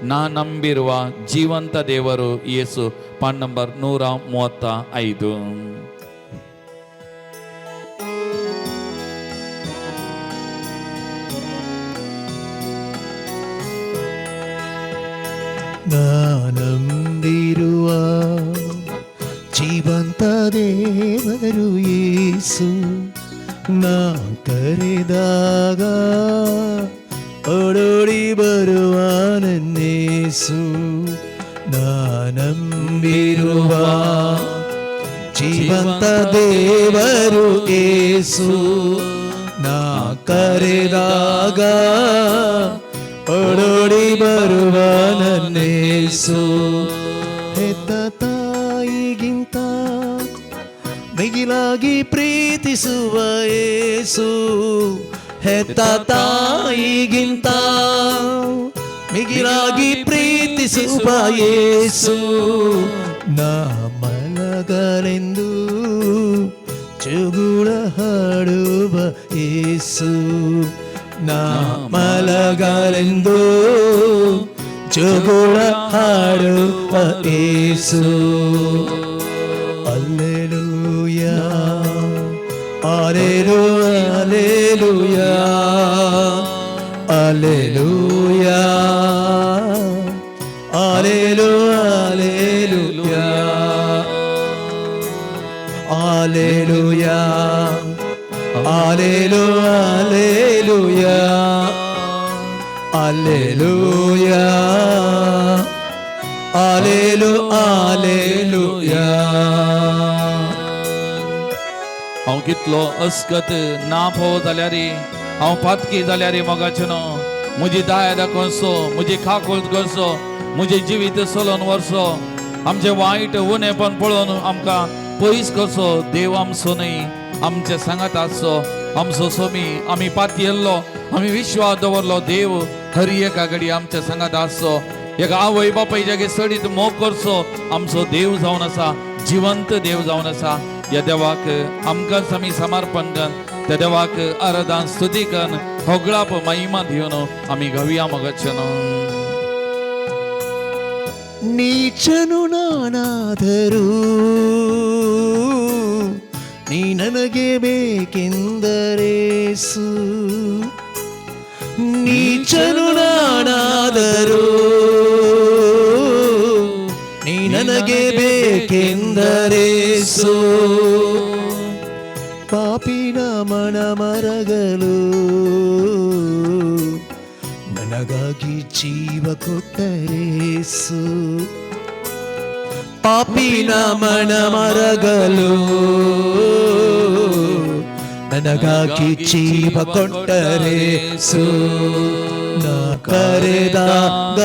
ना ನಂಬಿರುವ ಜೀವಂತ ದೇವರು ಯೇಸು. PAN number 135. ನಂಬಿರುವ ಜೀವಂತ ದೇವರು ಯೇಸು. ನಾ ಕರೆದಾಗ ಓಡೋಡಿ ಬರುವ ನನ್ನೇಸು. ನಾ ನಂಬಿರುವ ಜೀವಂತ ದೇವರು ಯೇಸು. ನಾ ಕರೆದಾಗ ಓಡೋಡಿ ಬರುವ ಯೇಸು. ಹೆತ್ತ ತಾಯಿಗಿಂತ ಮಿಗಿಲಾಗಿ ಪ್ರೀತಿಸುವ ಯೇಸು, ಹೆತ್ತ ತಾಯಿಗಿಂತ ಮಿಗಿಲಾಗಿ ಪ್ರೀತಿಸುವ ಯೇಸು. ನಾ ಮಲಗಲೆಂದು ಚುಗುಳ ಹಾಡುವ ಯೇಸು, ನಾ ಮಲಗಲೆಂದು ಚುಗುಳ ಹಾಡುವ ಯೇಸು. Alleluia, alleluia, alleluia, alleluia, alleluia, alleluia, alleluia, alleluia, alleluia. हांव कितलो अस्कत ना फोव जाल्यार, हांव पातकी जाल्यार मोगाचें न्हू, म्हजी दया दाखोवचो, म्हजी काकूळट करचो, म्हजें जिवीत चलोवन व्हरचो, आमचें वायट उणेपण पळोवन आमकां पयस करचो देव आमचो न्हय, आमचे सांगात आसचो आमचो सोमी. आमी पातयेल्लो, आमी विश्वास दवरलो देव हर एका घडी आमच्या सांगात आसचो. एका आवय बापायच्या चडीत मोग करचो आमचो देव जावन आसा, जिवंत देव जावन आसा. ह्या देवाक आमकांच आमी समर्पण कर, त्या देवाक आराधन स्तुती कर, होगळाप महिमा दिवन आमी गावया मोगाचें न्हू. ನೀಚನು ನಾನಾದರೂ ನೀ ನನಗೆ ಬೇಕೆಂದರೇಸು, ನೀಚನು ನಾನಾದರೂ ನೀ ನನಗೆ ಬೇಕೆಂದರೇಸು. ಪಾಪಿನ ಮನ ಮರಗಲು ನನಗಾಗಿ ಜೀವ ಕೊಟ್ಟರೇಸು, ಪಾಪಿನ ಮನ ಮರಗಲು ನನಗಾಗಿ ಜೀವ ಕೊಟ್ಟರೇಸು. ನಾ ಕರೆದಾಗ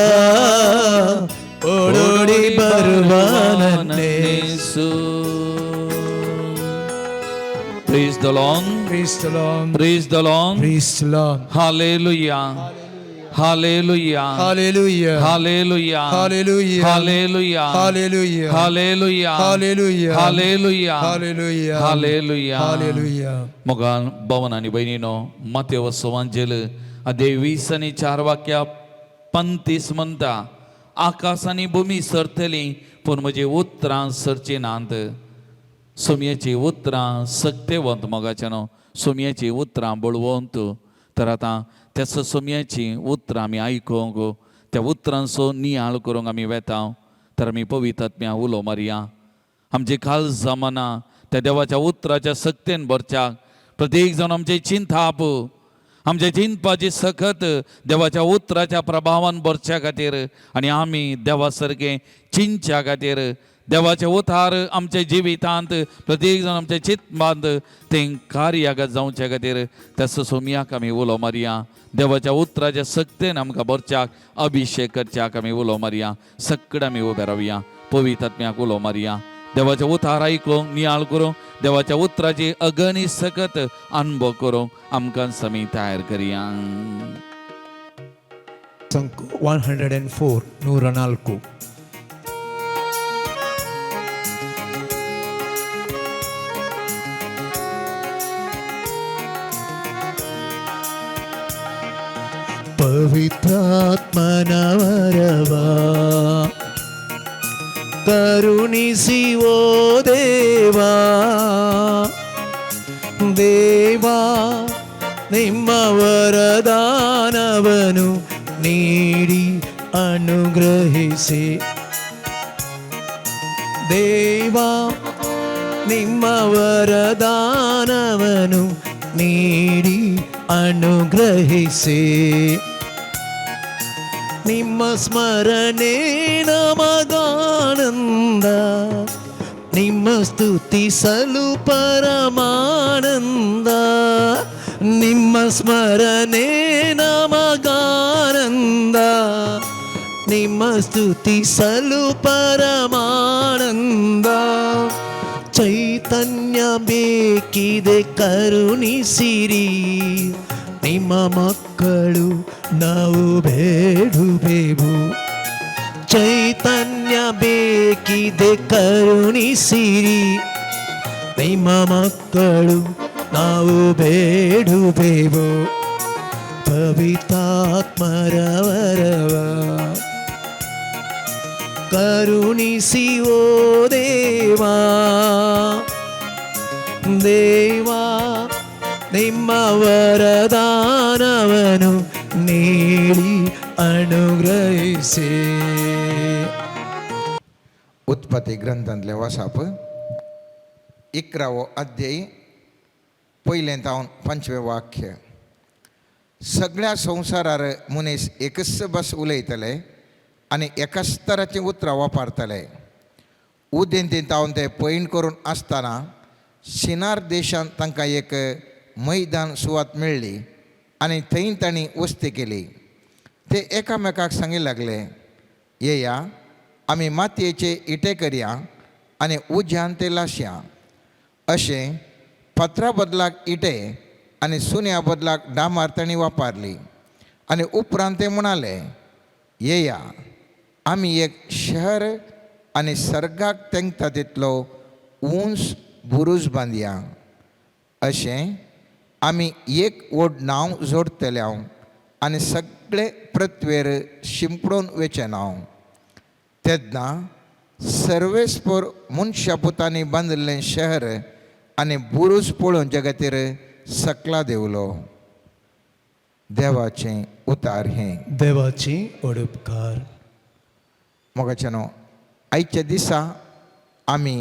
ಓಡೋಡಿ ಬರುವ ನನ್ನೇಸು. Praise the Lord. Praise the Lord. Praise the Lord. Praise the Lord. Hallelujah. Hallelujah. Hallelujah. Hallelujah. Hallelujah. Hallelujah. Hallelujah. Hallelujah. Hallelujah. Hallelujah. Hallelujah. Hallelujah. Hallelujah. मोगान भवन आनी भयणीनो, मातेव सुवांजेल अध्याय 20 आनी 4 वाक्या 35 म्हणटा, आकाश आनी भुमी सरतली पूण म्हजी उतरां सरची नात. सोमयेची उतरां सक्तेवंत मोगाचें न्हू, सोमयेची उतरां बळवंत. तर आतां त्याच सोमयेची उतरां आमी आयकूंक, त्या उतरांचो नियाळ करूंक आमी वेता. तर आमी पवित्र उलो मारया. आमची काळजां मनां त्या देवाच्या उतराच्या सक्तेन भरच्याक, प्रत्येक जाण आमचें चिंताप, आमच्या चिंतपाची सखत देवाच्या उतराच्या प्रभावान भरच्या खातीर आनी आमी देवा सारकें चिंतच्या खातीर, देवाचे उतार आमच्या जिवितांत प्रत्येक जाण आमच्या चिंतपांत तें कार्यागत जावच्या खातीर त्या सोमयाक आमी उलो मारया. देवाच्या उतराच्या सक्तेन आमकां भरच्याक, अभिशेक करच्याक आमी उलो मारया. सगळें आमी उबे रावया, पवित्र उलो मारया. देवाच्या उतार आयकूंक, नियाळ करूंक, देवाच्या उतराची अगणी सकत अनुभव करूंक आमकां समी तयार करया. 104, 104. ಪವಿತ್ರಾತ್ಮನ ವರವ ಕರುಣಿಸಿ ಓ ದೇವಾ, ದೇವಾ, ನಿಮ್ಮ ವರದಾನವನು ನೀಡಿ ಅನುಗ್ರಹಿಸಿ. ದೇವಾ, ನಿಮ್ಮ ವರದಾನವನು ನೀಡಿ ಅನುಗ್ರಹಿಸಿ. ನಿಮ್ಮ ಸ್ಮರಣೆ ನಮಗಾನಂದ, ನಿಮ್ಮ ಸ್ತುತಿಸಲು ಪರಮಾನಂದ. ನಿಮ್ಮ ಸ್ಮರಣೆ ನಮಗಾನಂದ, ನಿಮ್ಮ ಸ್ತುತಿಸಲು ಪರಮಾನಂದ. ಚೈತನ್ಯ ಬೇಕಿದೆ ಕರುಣಿಸಿರಿ, ನಿಮ್ಮ ಮಕ್ಕಳು ನಾವು ಬೇಡುವೆವು. ಚೈತನ್ಯ ಬೇಕಿದೆ ಕರುಣಿಸಿರಿ, ನಿಮ್ಮ ಮಕ್ಕಳು ನಾವು ಬೇಡುವೆವು. ಪವಿತ್ರಾತ್ಮರ ವರವ ಕರುಣಿಸಿ ಓ ದೇವಾ. ದೇವಾ, ನಿಮ್ಮ ವರದಾನವನು ನೀಡಿ ಅನುಗ್ರಹಿಸಿ. उत्पत्ती ग्रंथांतलें वाचप, 11वो अध्याय, पयलें तावन 5वें वाक्य. सगळ्या संवसारार मनीस एकच भास उलयतले आनी एकाच तराचीं उतरां वापरतले. उदेंती तावन ते पयण करून आसतना सिनार देशांत तांकां एक मैदान सुवात मेळ्ळी आनी थंय तांणी वस्ती केली. ते एकामेकाक सांगी लागले, येया, आमी मातयेचे इटे करया आनी उज्यान ते लासया. अशें पत्रा बदलाक इटे आनी सुन्या बदलाक डामार तांणी वापरली. आनी उपरांत ते म्हणाले, येया, आमी एक शहर आनी सर्गाक तेंकता तितलो उंच बुरूज बांदया. अशें आमी एक व्हड नांव जोडटले आनी सगळे पृथ्वेर शिंपडून वेचें नांव. तेन्ना सर्वेस्पर मनशा पुतांनी बांदिल्लें शहर आनी बुरूज पळोवच्या खातीर सकला देवलो. देवाचें उतार हें. देवाची उपकार. मोगाचें न्हू, आयच्या दिसा आमी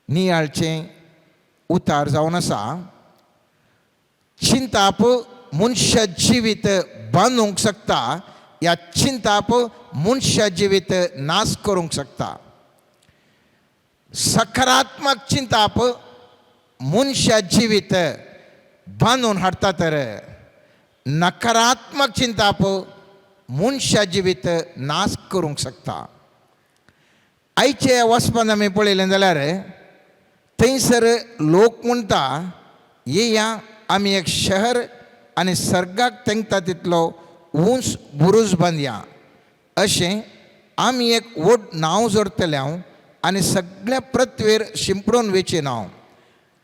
नियाळचें उतार जावन आसा, चिंताप मनशा जिवीत बांदूंक शकता या चिंताप मनशा जिवीत नाश करूंक शकता. सकारात्मक चिंताप मनशा जिवीत बांदून हाडटा, तर नकारात्मक चिंताप मनशा जिवीत नाश करूंक शकता. आयचे वचपान आमी पळयलें जाल्यार थंयसर लोक म्हणटा, येया, आमी एक शहर आनी सर्गाक तेंकता तितलो उंच बुरूज बांदया. अशें आमी एक व्हड नांव जोडटले हांव आनी सगळ्या पृथ्वेर शिंपडून वेचें नांव.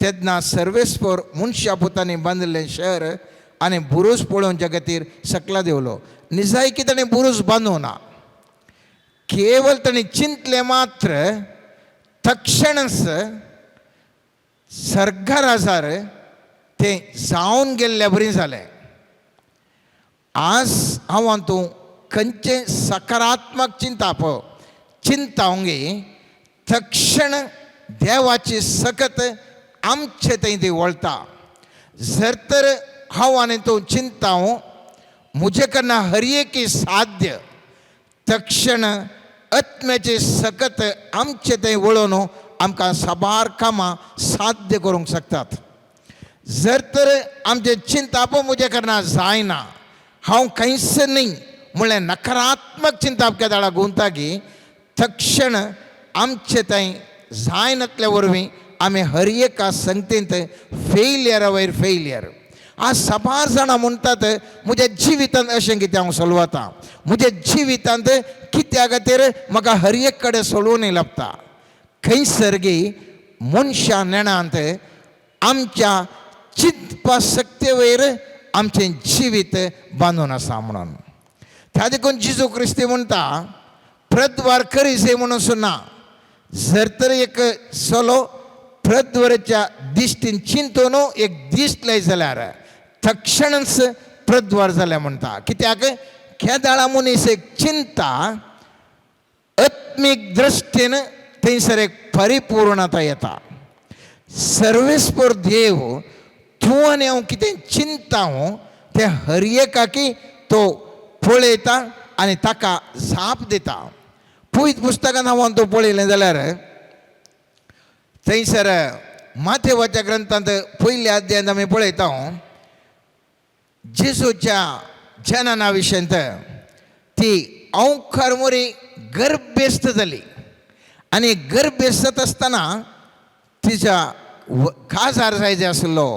तेन्ना सर्वेस्पर मनशा पुतांनी बांदिल्लें शहर आनी बुरूज पळोवच्या खातीर सकला देवलो. निजायकी ताणें बुरूज बांदूं ना, केवल ताणें चिंतलें मात्र, तक्षणच सर्गार तें जावन गेल्ल्या बरी जालें. आज हांव तूं खंयचें सकारात्मक चिंताप चिंतावंगी, तक्षण देवाची सकत आमचे थंय ती वळता. जर तर हांव आनी तूं चिंताव, म्हजे कडना हर एक साध्य, तक्षण आत्म्याची सकत आमचे थंय वळोवन आमकां साबार कामां साध्य करूंक शकतात. जर तर आमचें चिंताप म्हजे कडना जायना, हांव कांयच न्ही म्हणल्यार नकारात्मक चिंताप केदाळा गुंतागी, तक्षण आमचे थंय जायनातल्या वरवीं आमी हर एका संगतींत फेलियर वयर फेलियर. आज साबार जाणां म्हणटात, म्हज्या जिवितांत अशें कितें हांव चलवता, म्हज्या जिवितांत कित्या खातीर म्हाका हर एक कडेन सोडून लागता. खंयसर गी मनशां नेणांत आमच्या चिंतपा शक्ते वयर आमचें जिवीत बांदून आसा. म्हणून त्या देखून जेजू क्रिस्ती म्हणटा, प्रद्वार करीसे म्हणून सुना. जर तर एक चलो प्रद्वाराच्या दिश्टीन चिंतून एक दिश्ट लाय जाल्यार तक्षणच प्रद्वार जालें म्हणटा. कित्याक केदाळा मनीस एक चिंता आत्मीक दृश्टीन थंयसर एक परिपूर्णता येता. सर्वेस्पर देव तूं आनी हांव कितें चिंता तें हर एकाकी तो पळयता आनी ताका जाप दिता. पवित्र पुस्तकान हांव तो पळयलें जाल्यार थंयसर माथेवाच्या ग्रंथांत पयल्या अध्यायांत आमी पळयता, जेजूच्या जनना विशयंत ती औंकार मोरी गर्भेस्त जाली आनी गर्भेस्त जाता आसतना तिच्या काजार जाय आसलो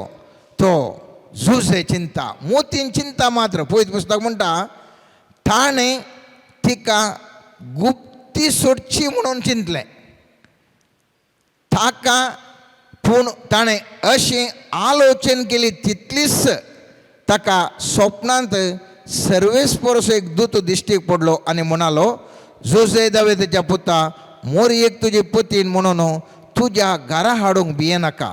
तो जुजे चिंता मोतीन चिंता मात्र. पयत पुस्तक म्हणटा ताणें तिका गुप्ती सोडची म्हणून चिंतलें ताका, पूण ताणें अशें आलोचन केली तितलीच ताका स्वप्नांत सर्वेस्परसो एक दूत दिश्टीक पडलो आनी म्हणालो, जोजे दावेदाच्या पुता, मोरयेक तुजे पतीन म्हणून तुज्या घरा हाडूंक भियेनाका,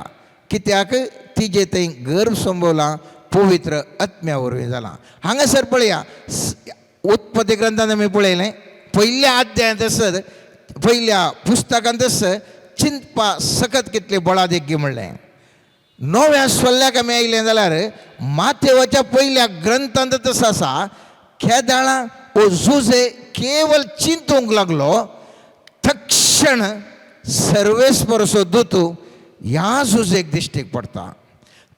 कित्याक तिजे थंय गर्भ संभवला पवित्र आत्म्या वरवीं जाला. हांगासर पळया, उत्पत्ती ग्रंथान आमी पळयलें पयल्या अध्यायांत आसत, पयल्या पुस्तकांत आसत चिंतपा सकत कितले बळादेक म्हणलें. नव्या सोल्ल्याक आमी आयलें जाल्यार माथेवाच्या पयल्या ग्रंथांत तसो आसा, केदाळा ओ जुजे केवल चिंतूंक लागलो तक्षण सर्वेस्परसो दूत ह्या जुजेक दिश्टीक पडटा.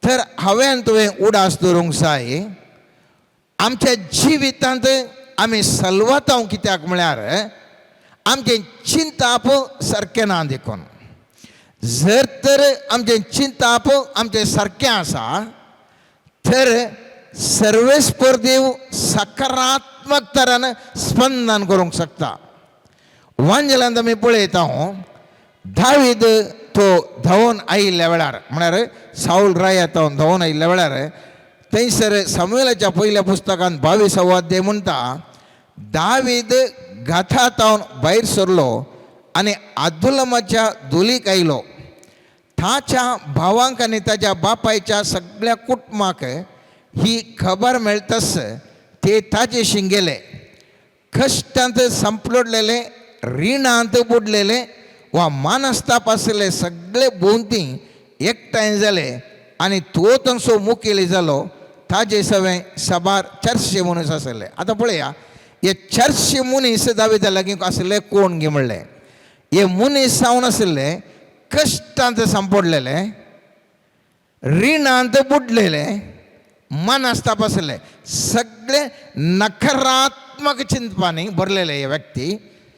तर हांवें तुवें उडास दवरूंक जाय आमच्या जिवितांत आमी सलवातांव, कित्याक म्हळ्यार आमचें चिंताप सारकें ना देखून. जर तर आमचें चिंताप आमचें सारकें आसा तर सर्वेस्पर देव सकारात्मक तरान स्पंदन करूंक शकता. वांजेलांत आमी पळयता दावीद तो धांवून आयिल्ल्या वेळार, म्हळ्यार सावल राया धांवून आयिल्ल्या वेळार थंयसर सामुएलाच्या पयल्या पुस्तकांत 22वो अध्याय म्हणटा, दावीद गाथा तावन भायर सरलो आनी आदुलमाच्या दुलीक आयलो. ताच्या भावांक आनी ताच्या बापायच्या सगळ्या कुटुंबाक ही खबर मेळटाच ते ताजेशी गेले. कश्टांत संपलोडलेले, रिणांत बुडलेले वा मानस्ताप आशिल्ले सगळे भोंवती एकठांय जाले आनी तो तांचो मुखेली जालो. ताजे सवें साबार 400 मनीस आशिल्ले. आतां पळया, हे 400 मनीस दाविदा लागीं आशिल्ले कोण गे म्हणलें, हे मनीस जावन आशिल्ले कश्टांत सांपडलेले, रिणांत बुडलेले, मनस्ताप आशिल्ले, सगळे नकारात्मक चिंतपांनी भरलेले हे व्यक्ती.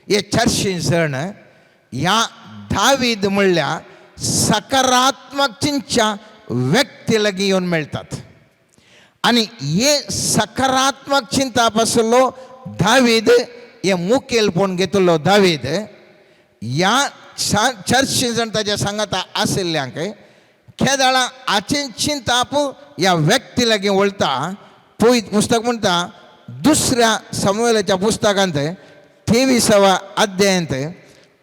हे 400 जण ह्या दावीद म्हणल्या सकारात्मक चिंतच्या व्यक्ती लागीं येवन मेळटात. आनी हे सकारात्मक चिंताप आशिल्लो दावीद, हे मुखेलपण घेतिल्लो दावीद ह्या 400 जण ताच्या सांगाता आशिल्ल्यांक केदाळा हाचें चिंताप ह्या व्यक्ती लागीं वळटा. पळय पुस्तक म्हणटा दुसऱ्या सामुएलाच्या पुस्तकांत 23व्या अध्यायांत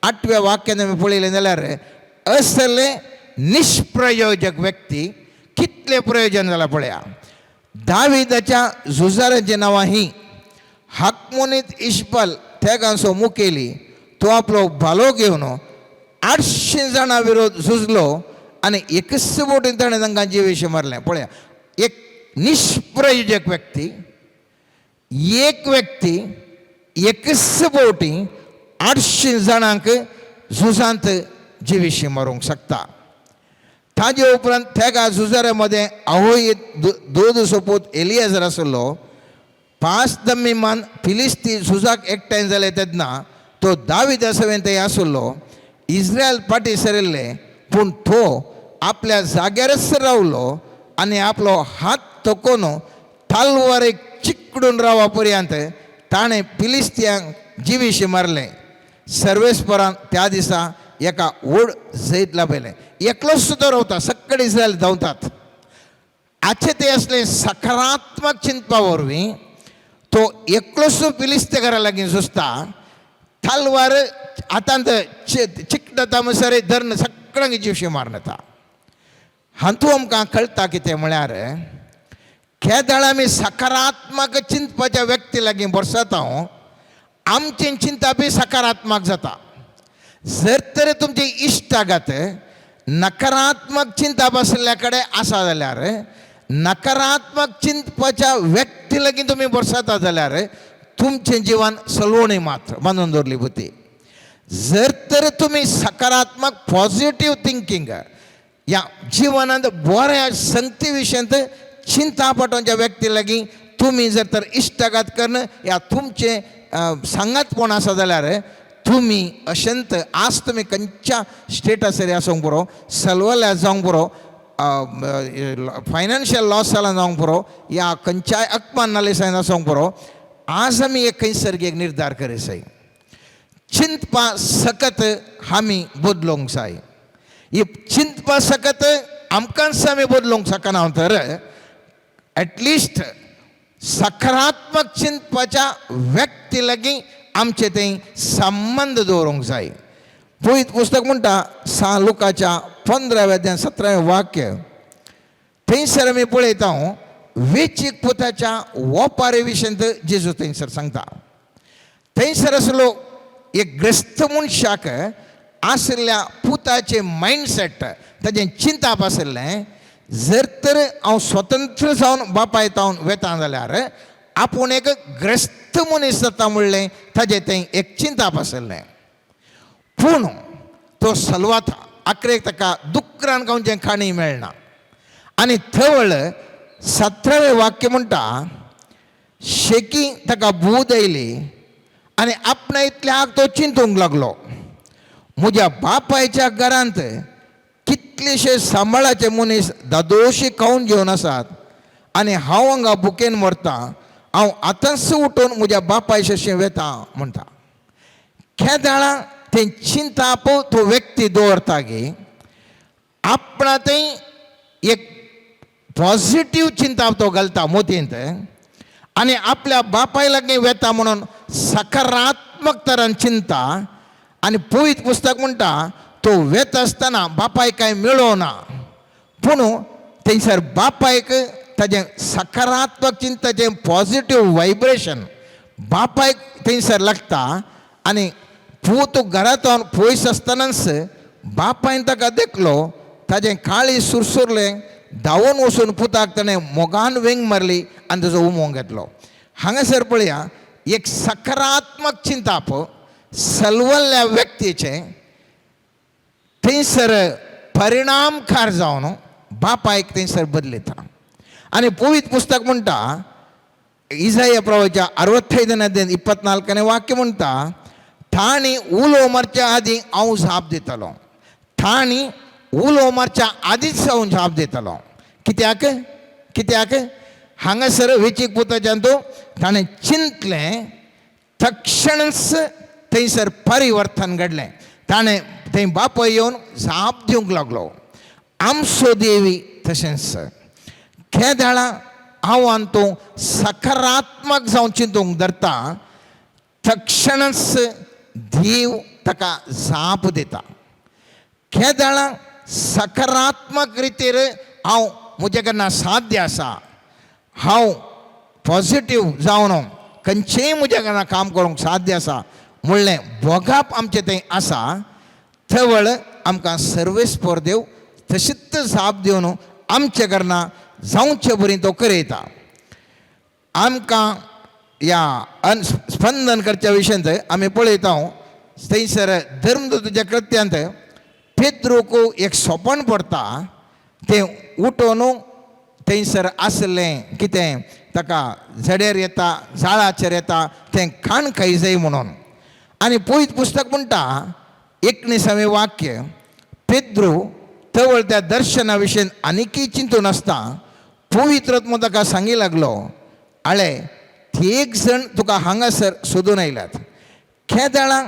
8व्या वाक्यान आमी पळयलें जाल्यार असले निष्प्रयोजक व्यक्ती कितले प्रयोजन जाला पळया. दाविदाच्या झुजारांची नांवां ही, हाकमोनीत इशबल तेगांचो मुखेली, तो आपलो भालो घेवन 800 जाणां विरोध झुजलो आनी एकच बोटीन ताणें तांकां जिवेशी मारलें. पळया, एक निष्प्रयोजक व्यक्ती, एक व्यक्ती एकच बोटी 800 जाणांक झुजांत जिवेशी मारूंक शकता. ताजे उपरांत तेगा झुजाऱ्या मदें आवय दोद सोपूत एलियाजर आसलो. 5 दम्मीमान फिलिस्ती झुजाक एकठांय जाले तेन्ना तो दावीदा सवें थंय आसलो. इस्रायल फाटीं सरिल्ले, पूण तो आपल्या जाग्यारच रावलो आनी आपलो हात तकोवन तलवारेक चिकडून रावा पर्यंत ताणें फिलिस्तियांक जिविशी मारलें. सर्वेस्परान त्या दिसा एका व्हड जैत लाभयलें. एकलोच सुद्दां रावता, सगळे इस्रायल धांवतात. आचे ते असले सकारात्मक चिंतपा वरवीं तो एकलोच फिलिस्तेकारा लागीं झुजता, तलवार हातांत चिकटता म्हणसर धरून सगळ्यांक जिवशी मारून येता. हातूंत आमकां कळटा कितें म्हळ्यार केदाळ आमी सकारात्मक चिंतपाच्या व्यक्ती लागीं बरसाता आमचें चिंतप सकारात्मक जाता. जर तर तुमची इश्टागत नकारात्मक चिंतप आशिल्ल्या कडेन आसा जाल्यार, नकारात्मक चिंतपाच्या व्यक्ती लागीं तुमी बरसाता जाल्यार तुमचें जिवन सलवणी मात्र बांदून दवरली बुद्धी. जर तर तुमी सकारात्मक पॉझिटीव थिंकींग ह्या जिवनांत बऱ्या संगती विशयांत चिंता पटोवच्या व्यक्ती लागीं तुमी जर तर इश्टागत करून या तुमचें सांगातपण आसा जाल्यार तुमी अशेंत आज तुमी खंयच्या स्टेटासर आसूंक पुरो, सलवल्या जावंक पुरो, फायनान्शियल लॉस जाला जावंक पुरो, या खंयच्याय अकमान नालेसायन आसूंक पुरो, आज आमी एक खंयसर एक निर्धार करी जाय. चिंतपा सकत आमी बदलूंक जाय. ही चिंतपा सकत आमकांच आमी बदलूंक शकना तर एटलिस्ट सकारात्मक चिंतपाच्या व्यक्ती लागीं आमचे थंय संबंद दवरूंक जाय. पवित्र पुस्तक म्हणटा सा लुकाच्या 15व्या अध्याय 17वें वाक्य, थंयसर आमी पळयता वेचीक पुताच्या वोपारे विशयंत जेजू थंयसर सांगता. थंयसर आसलो एक ग्रस्त मनशाक आशिल्ल्या पुताचें मायंडसेट, ताजें चिंताप आशिल्लें, जर तर हांव स्वतंत्र जावन बापायत हांव वेता जाल्यार आपूण एक ग्रस्त मनीस जाता म्हणलें ताजें तें एक चिंताप आशिल्लें. पूण तो सलवाता आखरेक ताका दुकरान खावचें खाणी मेळना. आनी थवळ 17वें वाक्य म्हणटा, शेकी ताका बूद आयली आनी आपणा इतल्याक तो चिंतूंक लागलो, म्हज्या बापायच्या घरांत कितलेशे सांबाळाचे मनीस दादोशी खावन घेवन आसात आनी हांव हांगा भुकेन मरता, हांव आतांच उठून म्हज्या बापायशें वेता म्हणटा. केदाळा तें चिंताप तो व्यक्ती दवरता गी आपणा थंय एक पॉझिटीव चिंताप तो घालता मोतींत आनी आपल्या बापाय लागीं वेता म्हणून सकारात्मक तरान चिंता. आनी पवित्र पुस्तक म्हणटा तो वेता आसतना बापायक कांय मेळोना, पूण थंयसर बापायक ताजें सकारात्मक चिंताचें पॉझिटीव व्हायब्रेशन बापायक थंयसर लागता. आनी पूत घरांत पयस आसतनाच बापायन ताका देखलो, ताजें काळी सुरसुरलें, धांवून वचून पुताक ताणें मोगान वेंग मारली आनी ताजो उमो घेतलो. हांगासर पळया एक सकारात्मक चिंताप सलवल्ल्या व्यक्तीचें थंयसर परिणामकार जावन बापायक थंयसर बदलयता. आनी पवित्र पुस्तक म्हणटा इजाया प्रवाच्या 65ನೇ अध्याय 24ನೇ वाक्य म्हणटा, तांणी उलो मारच्या आदीं हांव जाप दितलो, तांणी उलो मारच्या आदींच हांव जाप दितलो. कित्याक कित्याक हांगासर वेचीक पुताच्यान तो ताणें चिंतलें, तक्षणच थंयसर परिवर्तन घडलें. ताणें थंय बापाय येवन जाप दिवंक लागलो. आमचो देवी तशेंच केदाळा हांव आनी तूं सकारात्मक जावन चिंतूंक धरता, तक्षणच देव ताका जाप दिता. केदाळा सकारात्मक रितीर हांव म्हजे कडना साध्य आसा, हांव पॉझिटीव जावन खंयचेंय म्हज्या कडना काम करूंक साध्य आसा म्हणलें भोगाप आमचें थंय आसा, थवळ आमकां सर्वेस्पर देव तशीच जाप दिवन आमचे कडना जावचे बरी तो करयता. आमकां ह्या अन स्पंदन करच्या विशयांत आमी पळयता थंयसर धर्मदूताच्या कृत्यांत पेद्रूक एक सोपण पडटा, तें उठोवन थंयसर आसलें कितें ताका झडेर येता जाळाचेर येता तें खाण खाय जाय म्हणून. आनी पवित्र पुस्तक म्हणटा 19वें वाक्य, पेद्रू तवळ त्या दर्शना विशयन आनीकय चिंतून आसता, पवित्र आत्मो ताका सांगी लागलो, आळे एक जण तुका हांगासर सोदून आयल्यात. केदाळा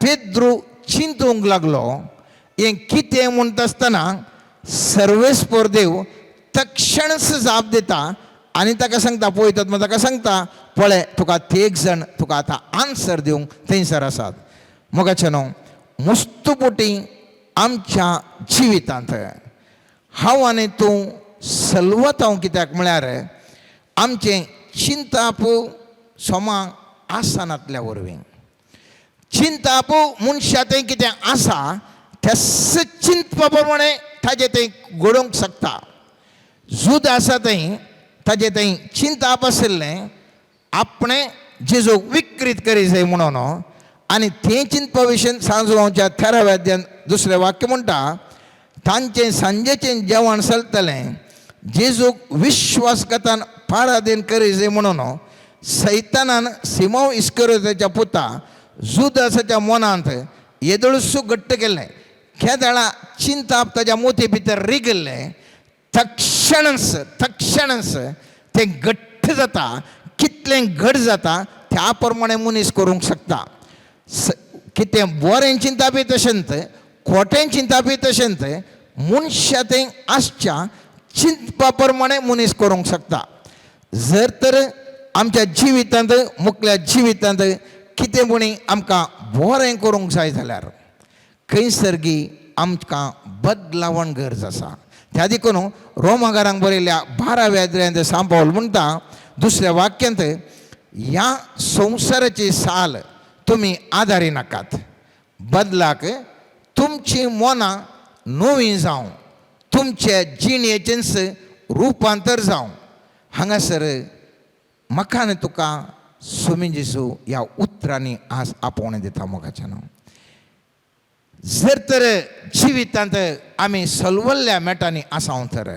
पेद्रू चिंतूंक लागलो हें कितें म्हणटा आसतना सर्वेस्पर देव तक्षणच जाप दिता आनी ताका सांगता, पवित्र आत्मो ताका सांगता, पळय तुका एक जण तुका आतां आन्सर दिवंक थंयसर आसात. मोगाचे न्हू मुस्तुपोटी आमच्या जिवितांत हांव आनी तूं सलवत हांव कित्याक म्हळ्यार आमचें चिंताप सोमा आसनातल्या वरवीं चिंताप मनशा तें कितें आसा त्याच चिंतपा प्रमाणे ताजें तें घडोवंक शकता. झूद आसा थंय ताजें थंय चिंताप आशिल्लें आपणें जेजूक विक्रीत करी जाय म्हणून. आनी तें चिंतपा विशयन सांजवाच्या 13व्या अध्यायान दुसरें वाक्य म्हणटा, तांचें सांजेचें जेवण चलतलें जेजूक विश्वासघातान पाराधीन करी जाय म्हणून सैतानान सिमांव इस्करियोताच्या पुता जुदासाच्या मनांत येदोळसू घट्ट केल्लें. केदळा चिंताप ताज्या मोती भितर रिगिल्लें, तक्षणच तक्षणच तें घट्ट जाता. कितलें घट जाता त्या प्रमाणे मनीस करूंक शकता. कितें बरें चिंतापी तशेंच खोटें चिंतापी तशेंच मनशा तें आसच्या चिंतपा प्रमाणे मनीस करूंक शकता. जर तर आमच्या जिवितांत मुखल्या जिवितांत कितें पुणी आमकां बरें करूंक जाय जाल्यार खंयसर गी आमकां बदलावण गरज आसा. त्या देखून रोमागारांक बरयल्ल्या 12व्या अध्यायांत सांत पावल म्हणटा दुसऱ्या वाक्यांत, ह्या संवसाराची साल तुमी आदारी नाकात, बदलाक तुमची मनां नवीं जावं, तुमचे जिणेचेंच रुपांतर जावं. हांगासर म्हाका आनी तुका सोमी जेजू ह्या उतरांनी आज आपोवणें दिता. मोगाच्यान जर तर जिवितांत आमी सलवल्ल्या मेटांनी आसाव तर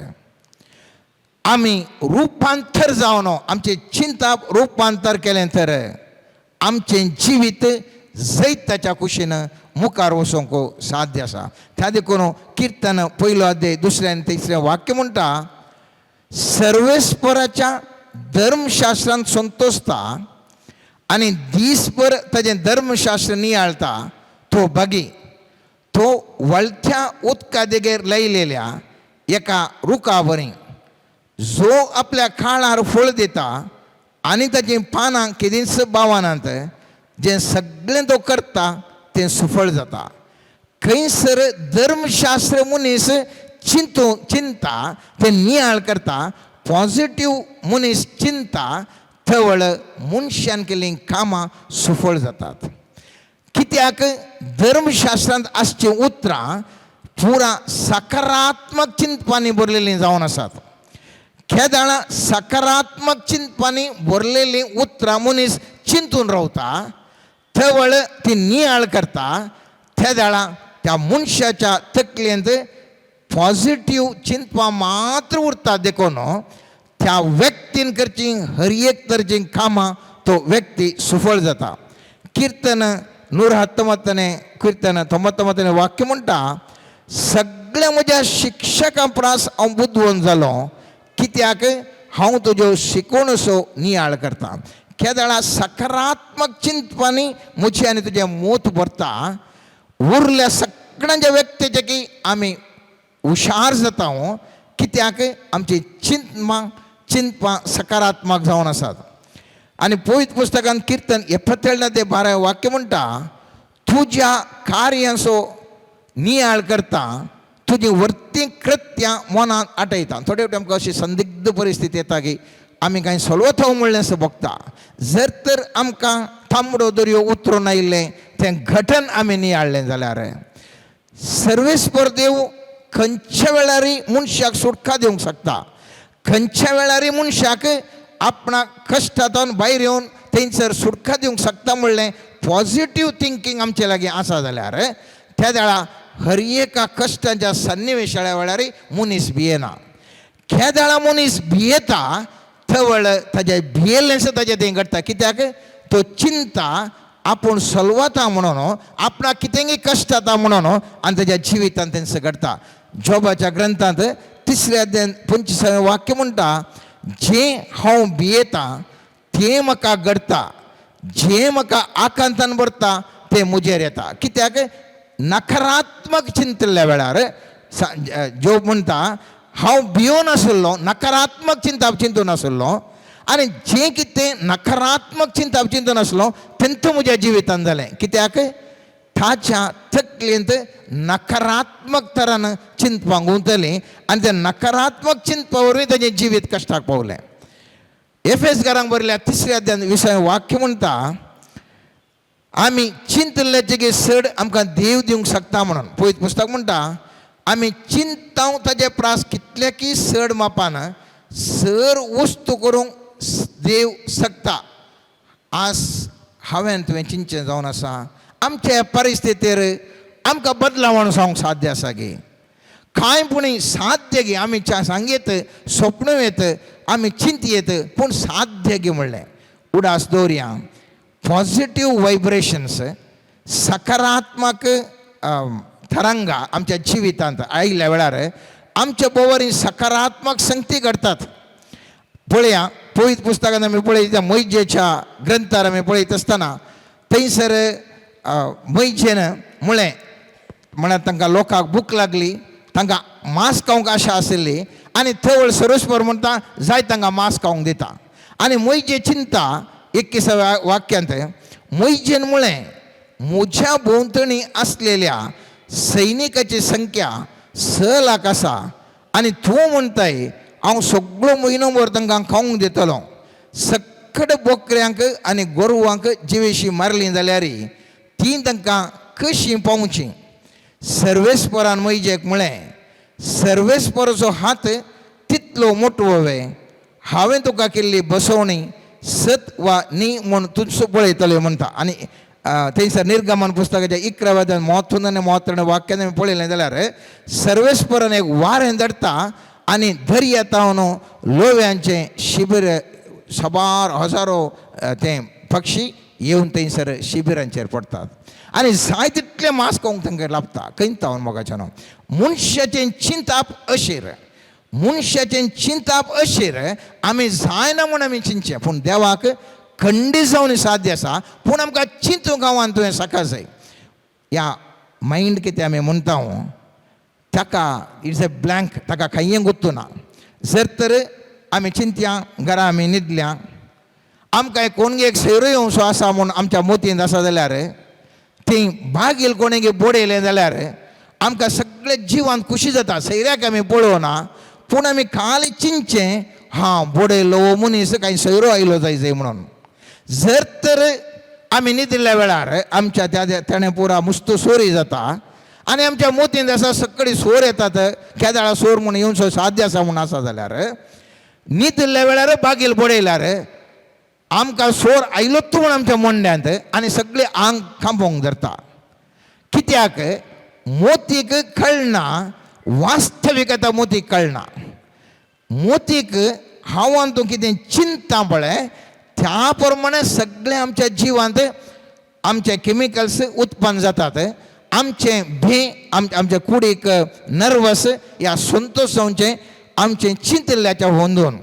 आमी रुपांतर जावन आमचें चिंताप रुपांतर केलें तर आमचें जिवीत जैताच्या कुशीन मुखार वचूंक साध्य आसा. त्या देखून किर्तन पयलो अध्याय दुसरें आनी तिसरें वाक्य म्हणटा, सर्वेस्पराच्या धर्मशास्त्रांत संतोषता आनी दीसभर ताजें धर्मशास्त्र नियाळता तो बागी, तो वळथ्या उदका देगेर लायलेल्या एका रुखा बरी, जो आपल्या काळार फळ दिता आनी ताचीं पानां केदींच बावनात. जें सगळें तो करता तें सुफळ जाता. खंयसर धर्मशास्त्र मनीस चिंतू चिंता तें नियाळ करता, पॉझिटीव मनीस चिंता तवळ मनशान केल्लीं कामां सुफळ जातात. कित्याक धर्मशास्त्रांत आसचीं उतरां पुरा सकारात्मक चिंतपांनी भरलेलीं जावन आसात. केदाळा सकारात्मक चिंतपांनी भरलेलीं उतरां मनीस चिंतून रावता, तवळ ती नियाळ करता, त्या वेळा त्या मनशाच्या तकलेंत पॉझिटीव चिंतपां मात्र उरता. देखून त्या व्यक्तीन करची हर एक तरेचीं कामां तो व्यक्ती सुफळ जाता. किर्तन 119ನೇ, कीर्तन 99ನೇ वाक्य म्हणटा, सगळ्या म्हज्या शिक्षकां परस हांव बुदवंत जालो, कित्याक हांव तुज्यो शिकोवणसो नियाळ करता. केदळा सकारात्मक चिंतपांनी म्हजी आनी तुजें मोत भरता, उरल्या सगळ्यांच्या व्यक्तीचे की आमी हुशार जाता. कित्याक आमची चिंतपां चिंतपां सकारात्मक जावन आसात. आनी पवित्र पुस्तकान किर्तन 77 ते 12 वाक्य म्हणटा, तुज्या कार्यांचो नियाळ करता, तुजी वर्ती कृत्यां मनांत आठयता. थोडे फावटी आमकां अशी संदिग्ध परिस्थिती येता की आमी कांय सोलवता म्हणलें असो भोगता. जर तर आमकां तांबडो दर्यो उतरून आयिल्लें तें घटन आमी नियाळ्ळें जाल्यार सर्वेस्पर देव खंयच्या वेळारय मनशाक सुटका दिवंक शकता. खंयच्या वेळारय मनशाक आपणाक कश्टांतल्यान भायर येवन थंयसर सुटका दिवंक शकता म्हणलें पॉझिटीव थिंकींग आमचे लागीं आसा जाल्यार त्या वेळा हर एका कश्टांच्या सन्निवेशाच्या वेळारय मनीस भियेना. केदळा मनीस भियेता तवळ ताजें भियेल्लेंशें ताजें तें घडटा. कित्याक तो चिंता आपूण सलवता म्हणून, आपणाक कितेंय कश्ट जाता म्हणून, आनी ताज्या जिवितांत तेंच घडटा. जोबाच्या ग्रंथांत तिसऱ्या अध्यायांत 25वें वाक्य म्हणटा, जें हांव भियेतां तें म्हाका घडटा, जें म्हाका आकांतान भरता तें म्हजेर येता. कित्याक नकारात्मक चिंतल्या वेळार जोब म्हणटा, हांव भियोन आशिल्लो, नकारात्मक चिंताप चिंतून आशिल्लो आनी जें कितें नकारात्मक चिंताप चिंतून आसलो तेंच म्हज्या जिवितांत जालें. कित्याक ताच्या तकलेंत नकारात्मक तरान चिंतपाक गुंतली आनी त्या नकारात्मक चिंतपा वरवीं ताजें जिवीत कश्टाक पावलें. एफेस घरांक बरयल्या तिसऱ्या अध्यायांत 20वें वाक्य म्हणटा, आमी चिंतल्याचे की चड आमकां देव दिवंक शकता म्हणून. पवित्र पुस्तक म्हणटा, आमी चिंताव ताजे प्रास कितले की चड मापान सर वस्तू करूंक देव शकता. आज हांवें तुवें चिंतचें जावन आसा, आमच्या परिस्थितीर आमकां बदलावण जावंक साध्य आसा गे? कांय पूण साध्य गे? आमी सांगयत स्वप्न येत, आमी चिंतयेत, पूण साध्य गे म्हणलें उडास दवरया. पॉझिटीव वायब्रेशन्स, सकारात्मक तरंगा आमच्या जिवितांत आयिल्ल्या वेळार आमच्या बोवारी सकारात्मक संगती घडतात. पळया, पवित्र पुस्तकांत आमी पळयता, मैजेच्या ग्रंथार आमी पळयत आसतना थंयसर मैजेन म्हळें, म्हळ्यार तांकां लोकांक भूक लागली, तांकां मांस खावंक आशा आशिल्ली आनी थवळ सर्वेस्पर म्हणटा जाय तांकां मांस खावंक दिता. आनी मैजे चिंता 21व्या वाक्यांत मैजेन म्हळें, म्हज्या भोंवतणी आसलेल्या सैनिकाची संख्या 6 लाख आसा आनी तूं म्हणटाय हांव सगळो म्हयनो भर तांकां खावंक दितलो. सकट बोकऱ्यांक आनी गोरवांक जिवेशी मारली जाल्यार ती तांकां कशीं पावची? सर्वेस्परान मैजेक म्हळें, सर्वेस्पराचो हात तितलो मोटवो वे? हांवें तुका केल्ली बसवणी सत वा न्ही म्हूण तूंच पळयतले म्हणटा. आनी थंयसर निर्गमन पुस्तकाच्या 11व्या म्हत्व आनी म्हत्व वाक्यान आमी पळयलें जाल्यार सर्वेस्परान एक वारें धाडटा आनी दर्या तावन लोव्यांचें शिबीर, साबार हजारो ते पक्षी येवन थंयसर शिबिरांचेर पडटात आनी जाय तितलें मांस खावंक तांकां लाबता. खंय तावन मोगाच्यानो? मनशाचें चिंताप अशीर, मनशाचें चिंताप अशीर. आमी जायना म्हूण आमी चिंतचें, पूण देवाक खंडीत जावन साध्य आसा. पूण आमकां चिंतूंक गांवान तुवें सकाळ जाय. ह्या मायंड कितें आमी म्हणटा ताका, it's a blank, ताका कांय गुत्तू ना. जर तर आमी चिंतया, घरा आमी न्हिदल्या, आमकां कोणगे एक सैरो येवचो आसा म्हूण आमच्या मोतींत आसा जाल्यार, ती बागील कोणेगी बडयलें जाल्यार आमकां सगळे जिवान खुशी जाता. सैऱ्याक आमी पळोवना, पूण आमी खाली चिंतचें, हां, बडयलो हो मनीस, कांय सैरो आयलो जाय जाय म्हणून. जर तर आमी न्हिदिल्ल्या वेळार आमच्या त्या तेणें पुरा मुस्त सोरी जाता आनी आमच्या मोतींत आसा सगळी सोर येतात, केदाळा सोर म्हूण येवचो साध्य आसा म्हूण आसा जाल्यार, न्हिदिल्ल्या वेळार बागील बडयल्यार आमकां सोर आयलोच म्हूण आमच्या मोंड्यांत आनी सगळे आंग कांपोंक धरता. कित्याक? मोतीक कळना, वास्तविकता मोतीक कळना. मोतीक हांवान तूं कितें चिंता पळय, त्या प्रमाणे सगळें आमच्या जिवांत आमचे केमिकल्स उत्पन्न जातात. आमचें भंय, आमच्या कुडीक नर्वस या संतोष जावचें आमचें चिंतिल्ल्याच्या होंदून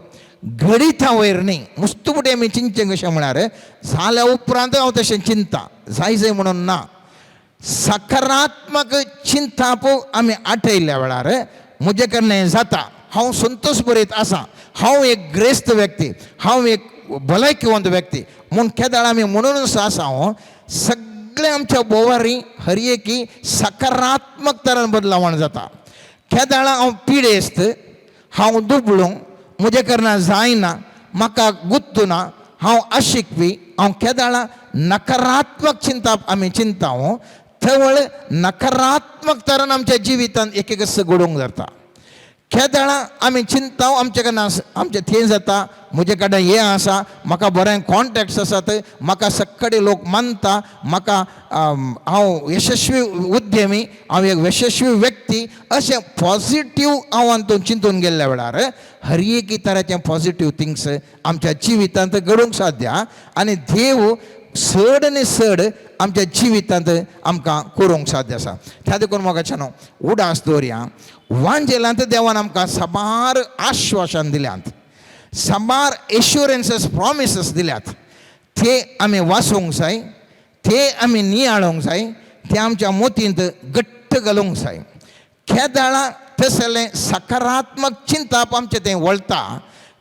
घडिता वयर न्ही. मुस्तू फुडें आमी चिंतचें कशें म्हळ्यार जाल्या उपरांत हांव तशें चिंता जाय जाय म्हणून ना. सकारात्मक चिंताप आमी आठयल्ल्या वेळार म्हजे कडल्यान जाता, हांव संतोष बरीत आसा, हांव एक ग्रेस्त व्यक्ती, हांव एक भलायकीवंत व्यक्ती म्हूण केदाळ आमी म्हणूनच आसा हांव, सगळे आमच्या बोवारी हर एकी सकारात्मक तरान बदलावण जाता. केदाळा हांव पिडेस्त, हांव दुबळो, म्हजे कडल्यान जायना, म्हाका गुत्तुना, हांव अशिकपी, हांव केदाळा नकारात्मक चिंता आमी चिंता थवळ नकारात्मक तरान आमच्या जिवितांत एक एक घडोवंक जाता. केदाळा आमी चिंता आमचे कडल्यान आमचें थंय जाता, म्हजे कडेन हें आसा, म्हाका बरें कॉन्टेक्ट्स आसात, म्हाका सक्कडे लोक मानता, म्हाका हांव यशस्वी उद्यमी, हांव एक यशस्वी व्यक्ती, अशें पॉझिटीव हांव हातून चिंतून गेल्ल्या वेळार हर एक तराचें पॉझिटीव थिंग्स आमच्या जिवितांत घडूंक साध्य आनी देव चड आनी चड आमच्या जिवितांत आमकां करूंक साध्य आसा. त्या देखून म्हाका न्हू उडास दवरया. वांजेलांत देवान आमकां साबार आश्वासन दिल्यात, साबार एश्युरन्सीस, प्रॉमिसीस दिल्यात. ते आमी वाचूंक जाय, ते आमी नियाळूंक जाय, ते आमच्या मोतींत घट्ट घालूंक जाय. केदाळा तसलें सकारात्मक चिंतप आमचें तें वळटा,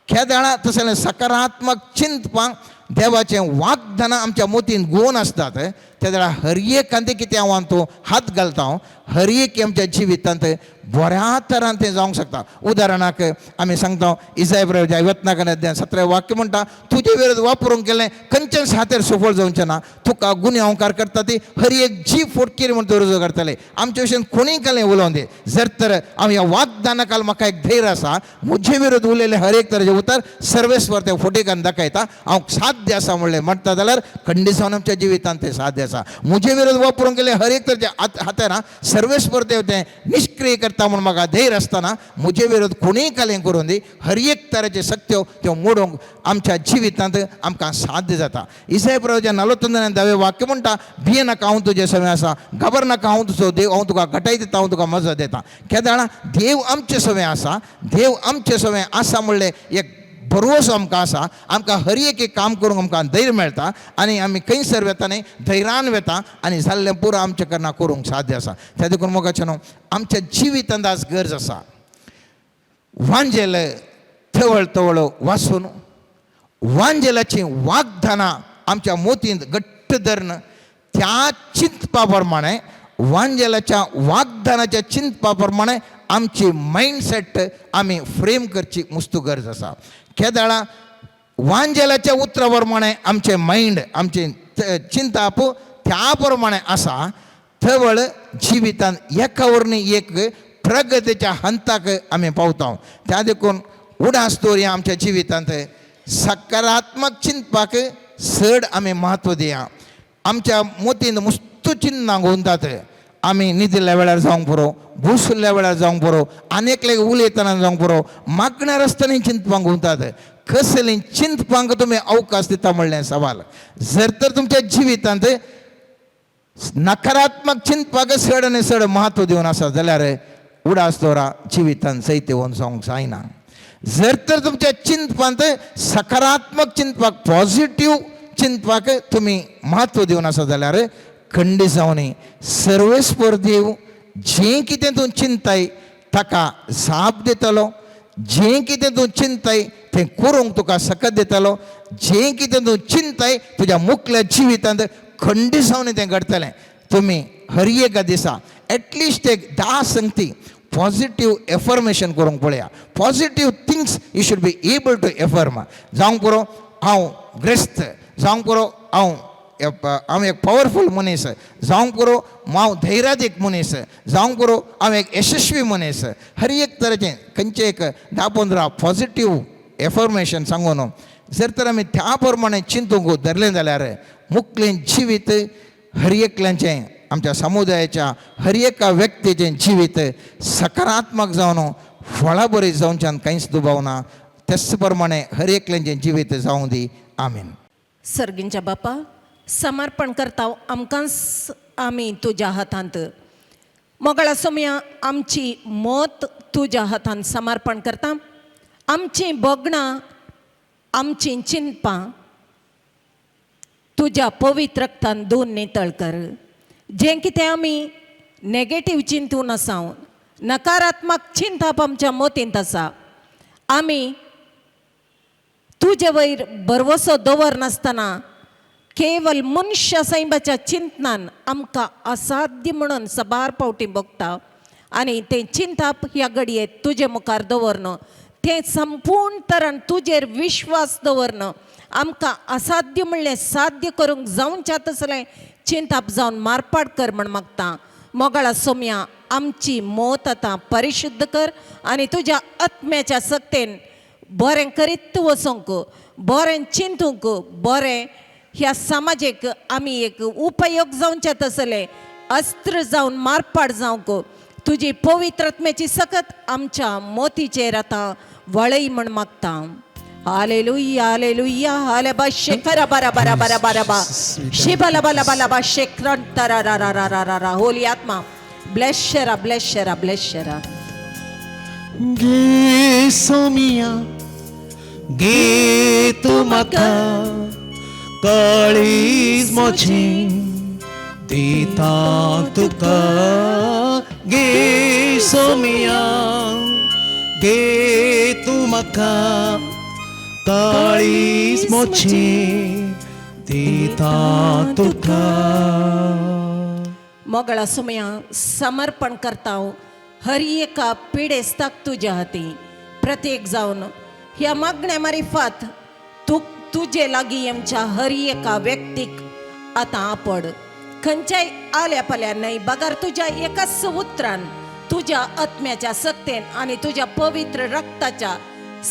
केदाळा तसलें सकारात्मक चिंतपाक देवाचें वाग्दानां आमच्या मोतीन गोवन आसतात, त्या वेळार हर एक कांती कितें हांव तूं हात घालता, हांव हर एक आमच्या जिवितांत बऱ्या तरान तें जावंक शकता. उदाहरणाक आमी सांगता, इजाय वेतनाक 17 वाक्य म्हणटा, तुजे विरोध वापरूंक गेलें खंयच्याच हातेर सफळ जावचें ना. तुका गुन्यांवकार करता ती हर एक जीव फोटकीर म्हण तूं रुजू करतले. आमचे विशयान कोणीय कालें उलोवन दी, जर तर हांव ह्या वाग्दाना काल म्हाका एक धैर्य आसा, म्हजे विरोध उलयलें हर एक तरेचे उतर सर्वेस्वर ते फोटेकान दाखयता, हांव साध्य आसा म्हणलें म्हणटा जाल्यार खंडीत जावन आमच्या जिवितांत तें साध्य आसा. आसा. म्हजे विरोध वापरूंक गेले हर एक तरेचे हातेरां सर्वेस्पर देव तें निश्क्रिय करता म्हूण म्हाका धैर्य आसतना म्हजे विरोध कोणीय कालें करून दी हर एक तरेचे शक्त्यो त्यो मोडूंक आमच्या जिवितांत आमकां साध्य जाता. इसाय प्रभुच्या 49 10वें वाक्य म्हणटा, भिये नाका, हांव तुजें सवें आसा, घाबर नाका, हांव तुजो देव, हांव तुका घटाय दिता, हांव तुका मजा दिता. केदाळा देव आमचे सवें आसा, देव आमचे सवें आसा म्हणलें एक भरवंसो आमकां आसा. आमकां हर एक एक काम करूंक आमकां धैर्य मेळटा आनी आमी खंयसर वेता न्ही धैर्यान वेता आनी जाल्लें पुरो आमचें कडना करूंक साध्य आसा. त्या देखून मोगाचें न्हू, आमच्या जिवितांत आज गरज आसा वांजेल तवळ तवळ वाचून, वांजेलाचीं वाग्दानां आमच्या मोतींत घट्ट धरून त्या चिंतपा प्रमाणे, वांजेलाच्या वाग्दानाच्या चिंतपा प्रमाणे आमची मायंडसेट आमी फ्रेम करची मुस्तू गरज आसा. केदाळा वांजेलाच्या उतरा प्रमाणे आमचें मायंड, आमचें चिंताप त्या प्रमाणे आसा, तवळ जिवितांत एका वरणी एक प्रगतीच्या हंताक आमी पावता. त्या देखून उडास दवरया, आमच्या जिवितांत सकारात्मक चिंतपाक चड आमी म्हत्व दिया. आमच्या मोतीन मुस्तू चिन्नां घुंवतात. आमी न्हिदिल्ल्या वेळार जावंक पुरो, बशिल्ल्या वेळार जावंक पुरो, आनी एकल्याक उलयतना जावंक पुरो, मागण्यार आसतना चिंतपाक घुंवतात. कसलीं चिंतपांक तुमी अवकाश दिता म्हणलें सवाल. जर तर तुमच्या जिवितांत नकारात्मक चिंतपाक चड आनी चड म्हत्व दिवन आसा जाल्यार उडास दवरा, जिवितांत जैतिवंत जावंक जायना. जर तर तुमच्या चिंतपांत सकारात्मक चिंतपाक, पॉझिटीव चिंतपाक तुमी म्हत्व दिवन आसा जाल्यार खंडीत जावनी सर्वेस्पर देव जें कितें तूं चिंताय ताका जाप दितलो, जें कितें तूं चिंताय तें करूंक तुका सकत दितलो, जें कितें तूं चिंताय तुज्या मुखल्या जिवितांत खंडीत जावन तें घडटलें. तुमी हर एका दिसा एटलिस्ट एक 10 संगती पॉझिटीव एफर्मेशन करूंक पळया. Positive things you should be able to affirm. जावंक पुरो हांव ग्रेस्त, जावंक पुरो हांव एक पावरफूल मनीस, जावंक पुरो हांव धैर्यादीक मनीस, जावंक पुरो हांव एक यशस्वी मनीस. हर एक तरेचें खंयचें एक 10-15 पॉझिटीव एफर्मेशन सांगून जर तर आमी त्या प्रमाणे चिंतूंक धरलें जाल्यार मुखलें जिवीत हर एकल्याचें, आमच्या समुदायाच्या हर एका व्यक्तीचें जिवीत सकारात्मक जावन फळाबरी जावच्यान कांयच दुबाव ना. तेच प्रमाणे हर एकल्याचें जिवीत जावं दी. आमीन. सर्गींच्या बापा, समर्पण करता आमकांच आमी तुज्या हातांत. मोगळा सोमया, आमची मत तुज्या हातांत समर्पण करता. आमचीं भोगणां, आमचीं चिंतपां तुज्या पवित्र रक्तान धुवन नितळ कर. जें कितें आमी नेगेटीव चिंतून आसा, नकारात्मक चिंतप आमच्या मतींत आसा, आमी तुजे वयर भरवसो दवरनासतना केवल मनशा सैमाच्या चिंतनान आमकां असाध्य म्हणून सबार फावटी भोगता आनी तें चिंतप ह्या घडयेक तुजे मुखार दवरन, तें संपूर्ण तरान तुजेर विश्वास दवरन आमकां असाध्य म्हणलें साध्य करूंक जावच्या तसलें चिंतप जावन मारपाट कर म्हण मागता. मोगाळा सोमया, आमची मत आतां परिशुद्ध कर आनी तुज्या आत्म्याच्या सक्तेन बरें करीत वचूंक, बरें चिंतूंक, बरें ह्या समाजेक आमी एक उपयोग जावचे तसलें अस्त्र जावन मारपाट जावंक तुजी पवित्र आत्म्याची सकत आमच्या मोतीचेर आतां वळय म्हण मागता. हालेलुया, हालेलुया, हाले बा शेखरा बारा बारा बारा बारा बा शिबला बाला बाला बा शेखरन तरा रा रा रा रा रा रा. होली आत्मा ब्लेस शरा, ब्लेस शरा, ब्लेस शरा. गे सोमिया, गे तूं म्हाका, काळीज मोचें दिता तुका. गे सोमिया, गे तूं म्हाका, काळीज मोचें दिता तुका. मोगळा सोमया, समर्पण करता हर एका पिडेस्ताक तुज्या हाती. प्रत्येक जावन ह्या मागण्या मारिफात तूं तुजे लागीं आमच्या हर एका व्यक्तीक आतां आपड. खंयच्याय आल्या पाल्या न्हय बगर तुज्या एकाच उतरान, तुज्या आत्म्याच्या सक्तेन आनी तुज्या पवित्र रक्ताच्या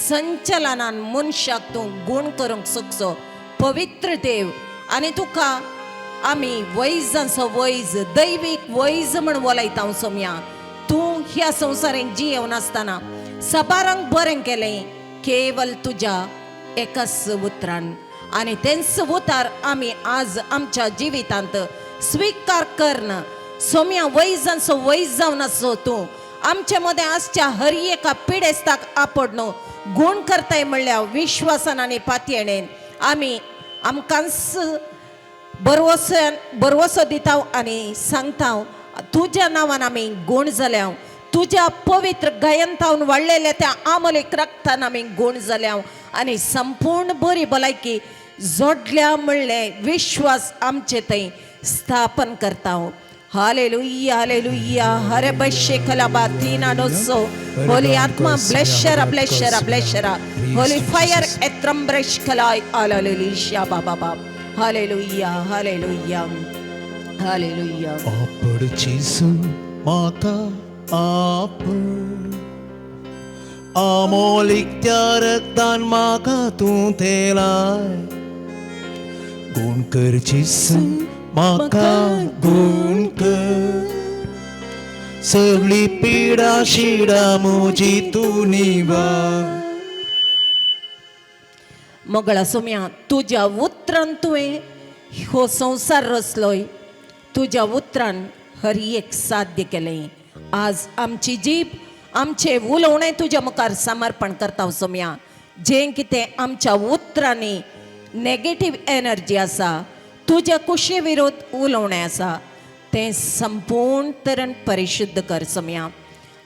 संचलनान मनशाक तूं गूण करूंक शकचो पवित्र देव आनी तुका आमी वैजांचो वैज, दैवीक वैज म्हण वलयता सोम्या. तूं ह्या संवसारांत जियेवन आसतना सबारांक बरें केलें केवल तुज्या एकाच उतरान, आनी तेंच उतार आमी आज आमच्या जिवितांत स्विकार करन सोम्या. वैजांचो वैज जावन आसो तूं आमचे मदें आसच्या हर एका पिडेस्ताक आपड न्हू गूण करताय म्हणल्यार विश्वासान आनी पातयेणेन आमी आमकांच बरवसो बरवसो दिता आनी सांगता, तुज्या नांवान आमी गूण जाल्या, तुज्या पवित्र गायंतावन वाडलेल्या त्या आमलेक रक्तान आमी गूण जाल्या आनी संपूर्ण बरी भलायकी जोडल्या म्हणलें विश्वास आमचे थंय स्थापन करता. Hallelujah, hallelujah. हरे बशे खलाबा तीना डोसो. होली आत्मा ब्लेशरा, ब्लेशरा, ब्लेशरा. होली फायर एत्रम ब्रश खलाय आलेलुया बाबा बाब. Hallelujah, hallelujah, hallelujah. आपड जेजू म्हाका आपड, आमोलीक त्या रक्तान म्हाका तूं तेलाय. गुण कर जेजू म्हाका गुण कर, सगळी पिडा शिडा म्हजी तूं निवार. मोगळा सोम्या, तुज्या उतरान तुवें हो संवसार रचलोय, तुज्या उतरान हर एक साध्य केलें. आज आमची जीब, आमचें उलोवणें तुज्या मुखार समर्पण करता सोम्या. जें कितें आमच्या उतरांनी नेगेटीव एनर्जी आसा, तुज्या कुशी विरोध उलोवणें आसा, तें संपूर्ण तरेन परिशुद्ध कर सोम्या.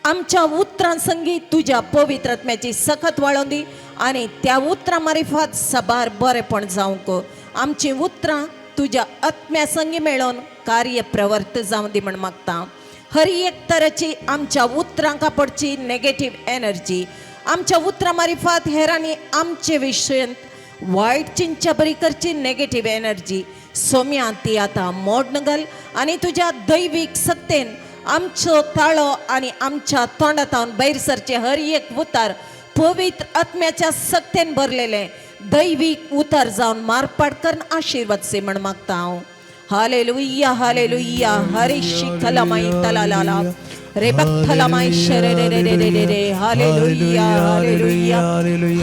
आमच्या उतरां संगी तुज्या पवित्र आत्म्याची सखत वाळोवन दी आनी त्या उतरां मारिफात सबार बरेपण जावंक आमचीं उतरां तुज्या आत्म्या संगी मेळोवन कार्य प्रवर्त जावं दी म्हण मागता. हर एक तरेची आमच्या उतरांक पडची नेगेटीव एनर्जी, आमच्या उतरां मारिफात हेरांनी आमचे विशयंत वायट चिंतच्या बरी करची नेगेटीव एनर्जी सोम्या, ती आतां मोडन घाल आनी तुज्या दैवीक सत्तेन आमचो ताळो आनी आमच्या तोंडांत भायर सरचे हर एक उतार पवित्र आत्म्याच्या सक्तेन भरलेले दैवीक उतार जावन मारपाट करून आशिर्वाद से म्हण मागता हांव. Hallelujah, hallelujah. हरे शिखलमाई तलालाला रे बक्थलमाई शरे रे रे रे रे रे रे. Hallelujah, hallelujah,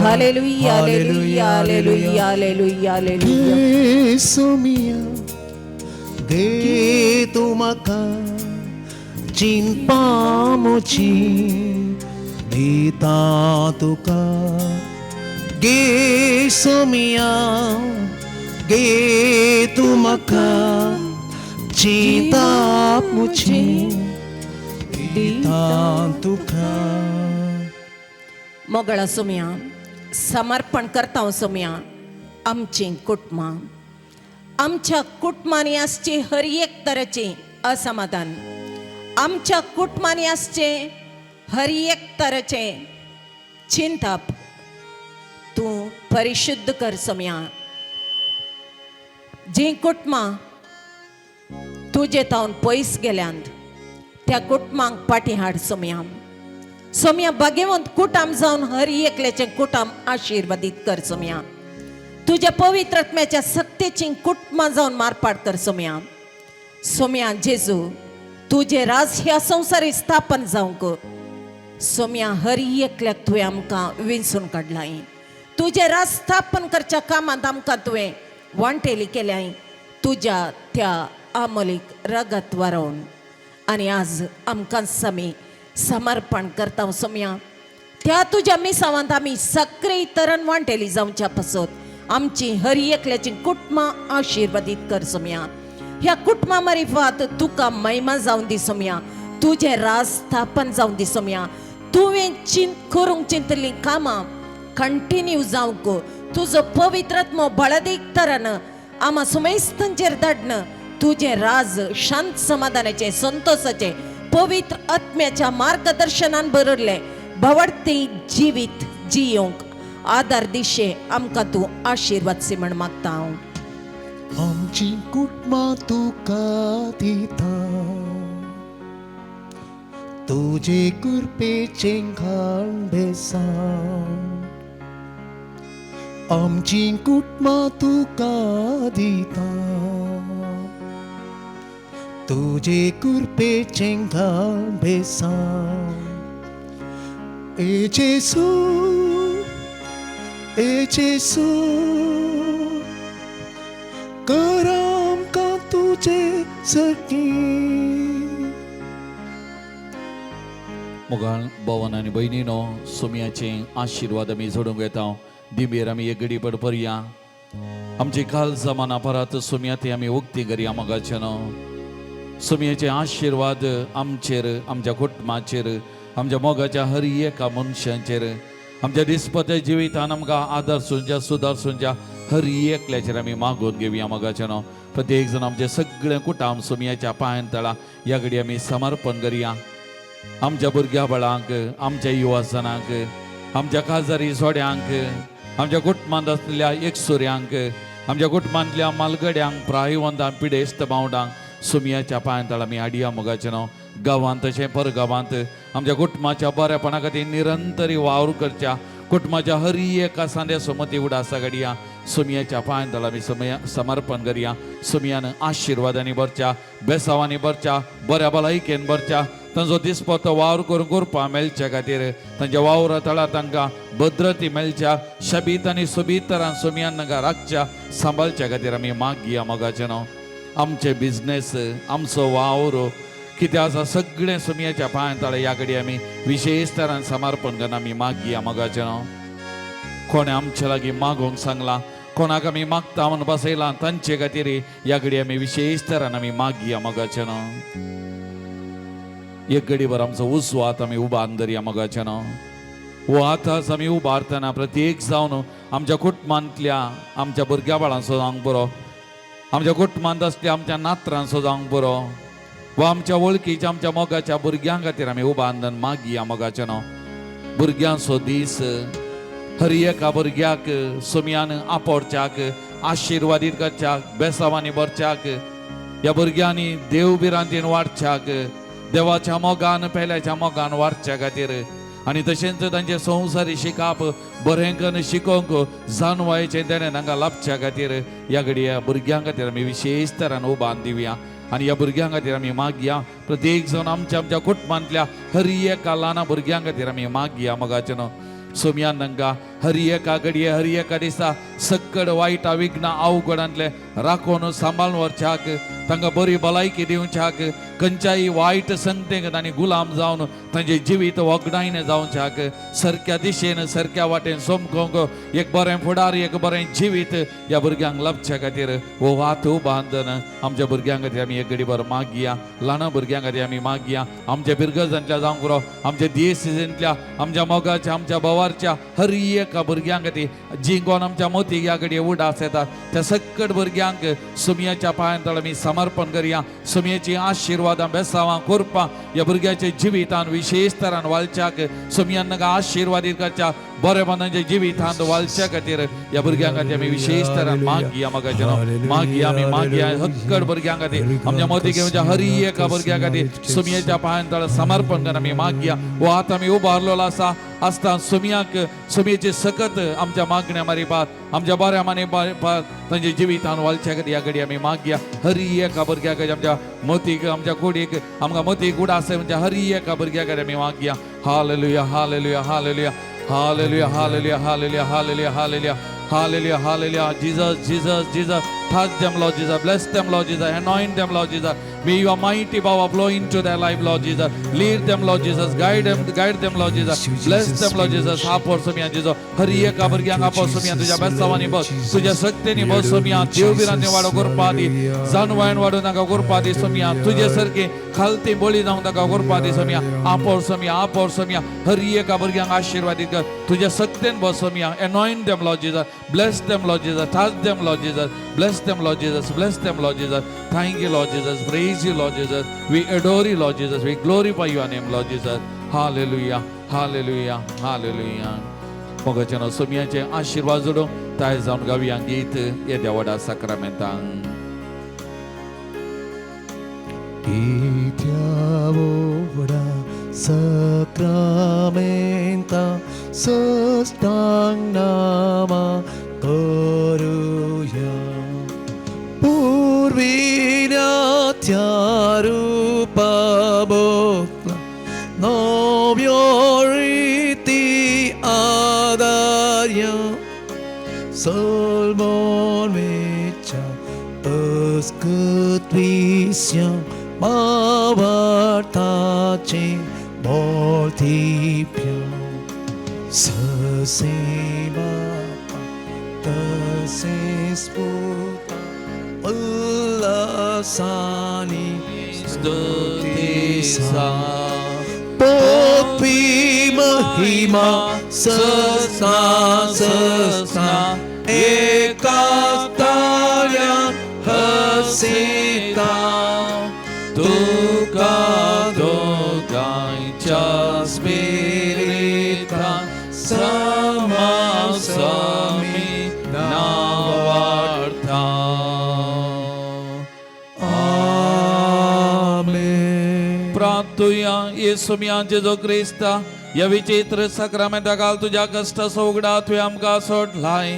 hallelujah, hallelujah, hallelujah, hallelujah, hallelujah. घे सोमिया, घे तूं म्हाका, चिंतपा म्हजी दिता तुका. घे सोमिया, घे तूं म्हाका, चिंतप म्हजी दिता तुका. मोगळा सोम्या, समर्पण करता हांव सोम्या आमचीं कुटुंबां. आमच्या कुटुंबांनी आसची हर एक तरेचें असमाधान, आमच्या कुटुंबांनी आसचें हर एक तरेचें चिंतप तूं परिशुद्ध कर सोम्या. जीं कुटुंबां तुजे तावन पयस गेल्यांत त्या कुटुंबांक पाटी हाड सोम्या. सोम्या, भाग्यवंत कुटाम जावन हर एकल्याचें कुटाम आशिर्वादीत कर सोम्या. तुज्या पवित्र आत्म्याच्या सत्तेची कुटुंबां जावन मारपाट कर सोम्या. सोम्या जेजू, तुजें राज ह्या संवसारी स्थापन जावंक सोम्या, हर एकल्याक तुवें आमकां विंचून काडलाय. तुजें राज स्थापन करच्या कामांत आमकां तुवें वांटेली केल्याय तुज्या त्या आमोलीक रगत वारोवन, आनी आज आमकां आमी समर्पण करता सोम्या. त्या तुज्या मिसावांत आमी सक्रीय तरण वांटेली जावच्या पासत आमची हर एकल्याची कुटुंबां आशिर्वादीत कर सोम्या. ह्या कुटुंबा मारिफात तुका महिमा जावन दी सोम्या, तुजें राज स्थापन जावन दी सोम्या. तुवें चिंत करूंक चिंतलीं कामां कंटिन्यू जावंक तुजो पवित्र आत्मो बळदीक तरान आमा सुमेस्तांचेर धाडन तुजें राज शांत समाधानाचें, संतोषाचें, पवित्र आत्म्याच्या मार्गदर्शनान बरयल्लें भवडती जिवीत जियोंक आदार दिशे आमकां तूं आशिर्वाद सी म्हण मागता हांव. आमची कुटुंबां तुका दिता, तुजे कृपेचें घाल बेसांव. आमची कुटुंबां तुका दिता. तुजे कृपेचें घाल बेसांव. ए जेसू, ए जेसू, कर आमकां तुजे सारकीं. मोगाळ भवन आनी भयणीनो, सोमयाचे आशिर्वाद आमी जोडूंक येता. दिंबेर आमी एक घडी पडपरया. आमची काल जमाना परत सोमया ती आमी उक्ती करया. मोगाचे न्हू, सोमयाचे आशिर्वाद आमचेर, आमच्या कुटुंबाचेर, आमच्या मोगाच्या हर एका मनशांचेर, आमच्या दिसपत्या जिवितान आमकां आदार सुंच्या, सुदार सुंच्या हर एकल्याचेर आमी मागून घेवया. मोगाचे न्हू, प्रत्येक जण आमचे सगळें कुटाम सोमयाच्या पांयान तळा ह्या घडी आमी समर्पण करया. आमच्या भुरग्या बाळांक, आमच्या युवाजनांक, आमच्या काजारी जोड्यांक, आमच्या कुटुंबांत आसलेल्या एकसुऱ्यांक, आमच्या कुटुंबांतल्या मालगड्यांक, प्रायवंतांक, पिडेस्त भावंडांक सुमयाच्या पांयान तळा आमी हाडया. मोगाचें न्हू, गांवांत तशें परगांवांत आमच्या कुटुंबाच्या बऱ्यापणा खातीर निरंतरी वावर करच्या कुटुंबाच्या हर एका सांद्या सुमती उडासा घडया सुमयाच्या पांयान तळा आमी समया समर्पण करया. सुमयान आशिर्वादांनी भरच्या, बेसावांनी भरच्या, बऱ्या भलायकेन भरच्या. तांचो दिसपतो वावर करून करपा मेळच्या खातीर तांच्या वावरा तळा तांकां भद्रती मेळच्या, शबीत आनी सोबीत तरान सुमयान तांकां राखच्या, सांबाळच्या खातीर आमी मागया. मोगाचें न्हू, आमचे बिजनेस, आमचो वावर कितें आसा सगळें सुमयाच्या पांयान तळा ह्या कडेन आमी विशेश तरान समर्पण करून आमी मागया. मोगाचें न्हू, कोणें आमचे लागीं मागोवंक सांगलां, कोणाक आमी मागता म्हूण बसयलां, तांचे खातीर ह्या घडी आमी विशेश तरान आमी मागया. मोगाचें न्हू, एक घडीभर आमचो उजवो हात आमी उबारून धरया. मोगाचें न्हू, हो हात आमी उबारतना प्रत्येक जावन आमच्या कुटुंबांतल्या आमच्या भुरग्या बाळांचो जावंक बरो, आमच्या कुटुंबांत आसल्या आमच्या नात्रांचो जावंक बरो वा आमच्या वळखीच्या, आमच्या मोगाच्या भुरग्यां खातीर आमी उबारून मागया. मोगाचें न्हू, भुरग्यांचो दीस, हर एका भुरग्याक सोमयान आपोरच्याक, आशिर्वादीत करच्याक, बेसावांनी भरच्याक, ह्या भुरग्यांनी देव भिरांतीन वाडच्याक, देवाच्या मोगान, पेल्याच्या मोगान वाडच्या खातीर आनी तशेंच तांचे संवसारी शिकाप बरें करून शिकोवंक जाणवायचें तेणें तांकां लाभच्या खातीर ह्या घडये ह्या भुरग्यां खातीर आमी विशेश तरान उबान दिवया आनी ह्या भुरग्यां खातीर आमी मागया. प्रत्येक जावन आमच्या आमच्या कुटुंबांतल्या हर एका ल्हान भुरग्यां खातीर आमी मागया. मोगाचें न्हू, सोमयान तांकां हर एका घडये, हर एका दिसा सक्कड वायटा विघ्न अवघडांतले राखून सांबाळून व्हरच्याक, तांकां बरी भलायकी दिवच्याक, खंयच्याय वायट संगतेक तांणी गुलाम जावन तांचे जिवीत वगडायन जावच्याक, सारक्या दिशेन, सारक्या वाटेन सोमकोंक एक बरें फुडार, एक बरें जिवीत ह्या भुरग्यांक लाभच्या खातीर हो हात बांदन आमच्या भुरग्यां खातीर आमी एक घडीभर मागया. ल्हान भुरग्यां खातीर आमी मागया. आमच्या पिरगजांतल्या जावंक पुरो, आमच्या दियसिजांतल्या, आमच्या मोगाच्या, आमच्या भवारच्या हर एका भुरग्यां खातीर, जी कोण आमच्या मोती ह्या घडये उडास येता त्या सक्कड भुरग्यांक सुमयाच्या पांयान तळ आमी समर्पण करया. सुमयेची आशिर्वादां, बेसावां, कृपा ह्या भुरग्याच्या जिवितान विशेश तरान वालच्याक, सुमयान तांकां आशिर्वादीत करच्या, बरें तांच्या जिवितांत वालच्या खातीर ह्या भुरग्यां खातीर आमी विशेश तरान मागया. मोगाचें मागया, आमी मागया. हक्कड भुरग्यां खातीर, आमच्या मोती घेवच्या हर एका भुरग्यां खातीर सुमयेच्या पांयान तळ समर्पण करून आमी मागया. हो हात आमी उबारलेलो आसा आसता सुमयाक, सुमयेची सकत आमच्या मागण्या मारी आमच्या बऱ्या माने तांच्या जिवितान वालच्या खातीर ह्या घडी आमी मागया. हर एका भुरग्या खातीर, आमच्या मोतीक, आमच्या कुडीक, आमकां मोतीक उडास म्हणजे हर एका भुरग्या खातीर आमी मागया. Hallelujah, hallelujah, hallelujah, hallelujah, hallelujah, hallelujah, hallelujah, hallelujah, hallelujah, hallelujah. Jesus, Jesus, Jesus, touch them, Lord Jesus. Bless them, Lord Jesus. Anoint them, Lord Jesus. May your mighty power flow into their life, Lord Jesus. Lead them, Lord Jesus. Guide them, Lord Jesus. Bless them, Lord Jesus. आपोर सोमया जेजो, हर एका भुरग्यांक आपोर सोमया, तुज्या बेसावांनी बस, तुज्या शक्तीनी बस सोमया. देव भिरांती वाडो करपा दी, जानवायन वाडून तांकां करपा दी सोमया. तुजे सारके खालती बळी जावन तांकां करपा दी सोमया. आपोर सोमया, आपोर सोमया, हर एका भुरग्यांक आशिर्वादीत कर, तुज्या शक्तीन बस Somaiya. Anoint them, Lord Jesus. Bless them, Lord Jesus. Touch them, Lord Jesus. Bless them, Lord Jesus. Bless them, Lord Jesus. Thank you, Lord Jesus. Praise you, Lord Jesus. We adore you, Lord Jesus. We glorify your name, Lord Jesus. Hallelujah, hallelujah, hallelujah. मोगाच्या सोमयाचे आशिर्वाद जोडून तयार जावन गावया गीत येद्या व्हडा साक्रामेंतांक. येद्या व्हडा साक्रामेंता साश्टांग नामा करुया. पुर्विल्या. त्या रुपा बोकला नव्यो रिती आदार्य Solmon mecha अस्कृत विस्या मावार्ताचे बोधिप्य ससे बापा तसे स्फुता उल्लासानी स्तुती सा पोपी महिमा ससा ससा एकास्तार्या हसिता तुका दोगांयच्या स्पिरिता समासमी नावार्था. आमेन. प्राप्तुया येसू मिया जेजू क्रिस्ता ह्या विचित्र साक्रामेंता काल तुज्या कश्टाचो उगडा तुवें आमकां सोडलाय.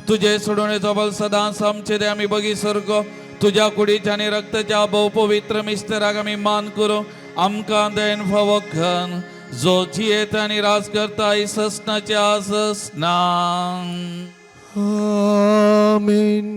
तुजे सोडवणेचो बल सदांच आमचे ते आमी बगी सारको तुज्या कुडीच्या आनी रक्ताच्या भोव पवित्र मिस्तराक आमी मान करूं आमकां then फावो कर, जो जियेता आनी राज करता ससनाच्या ससना. आमेन.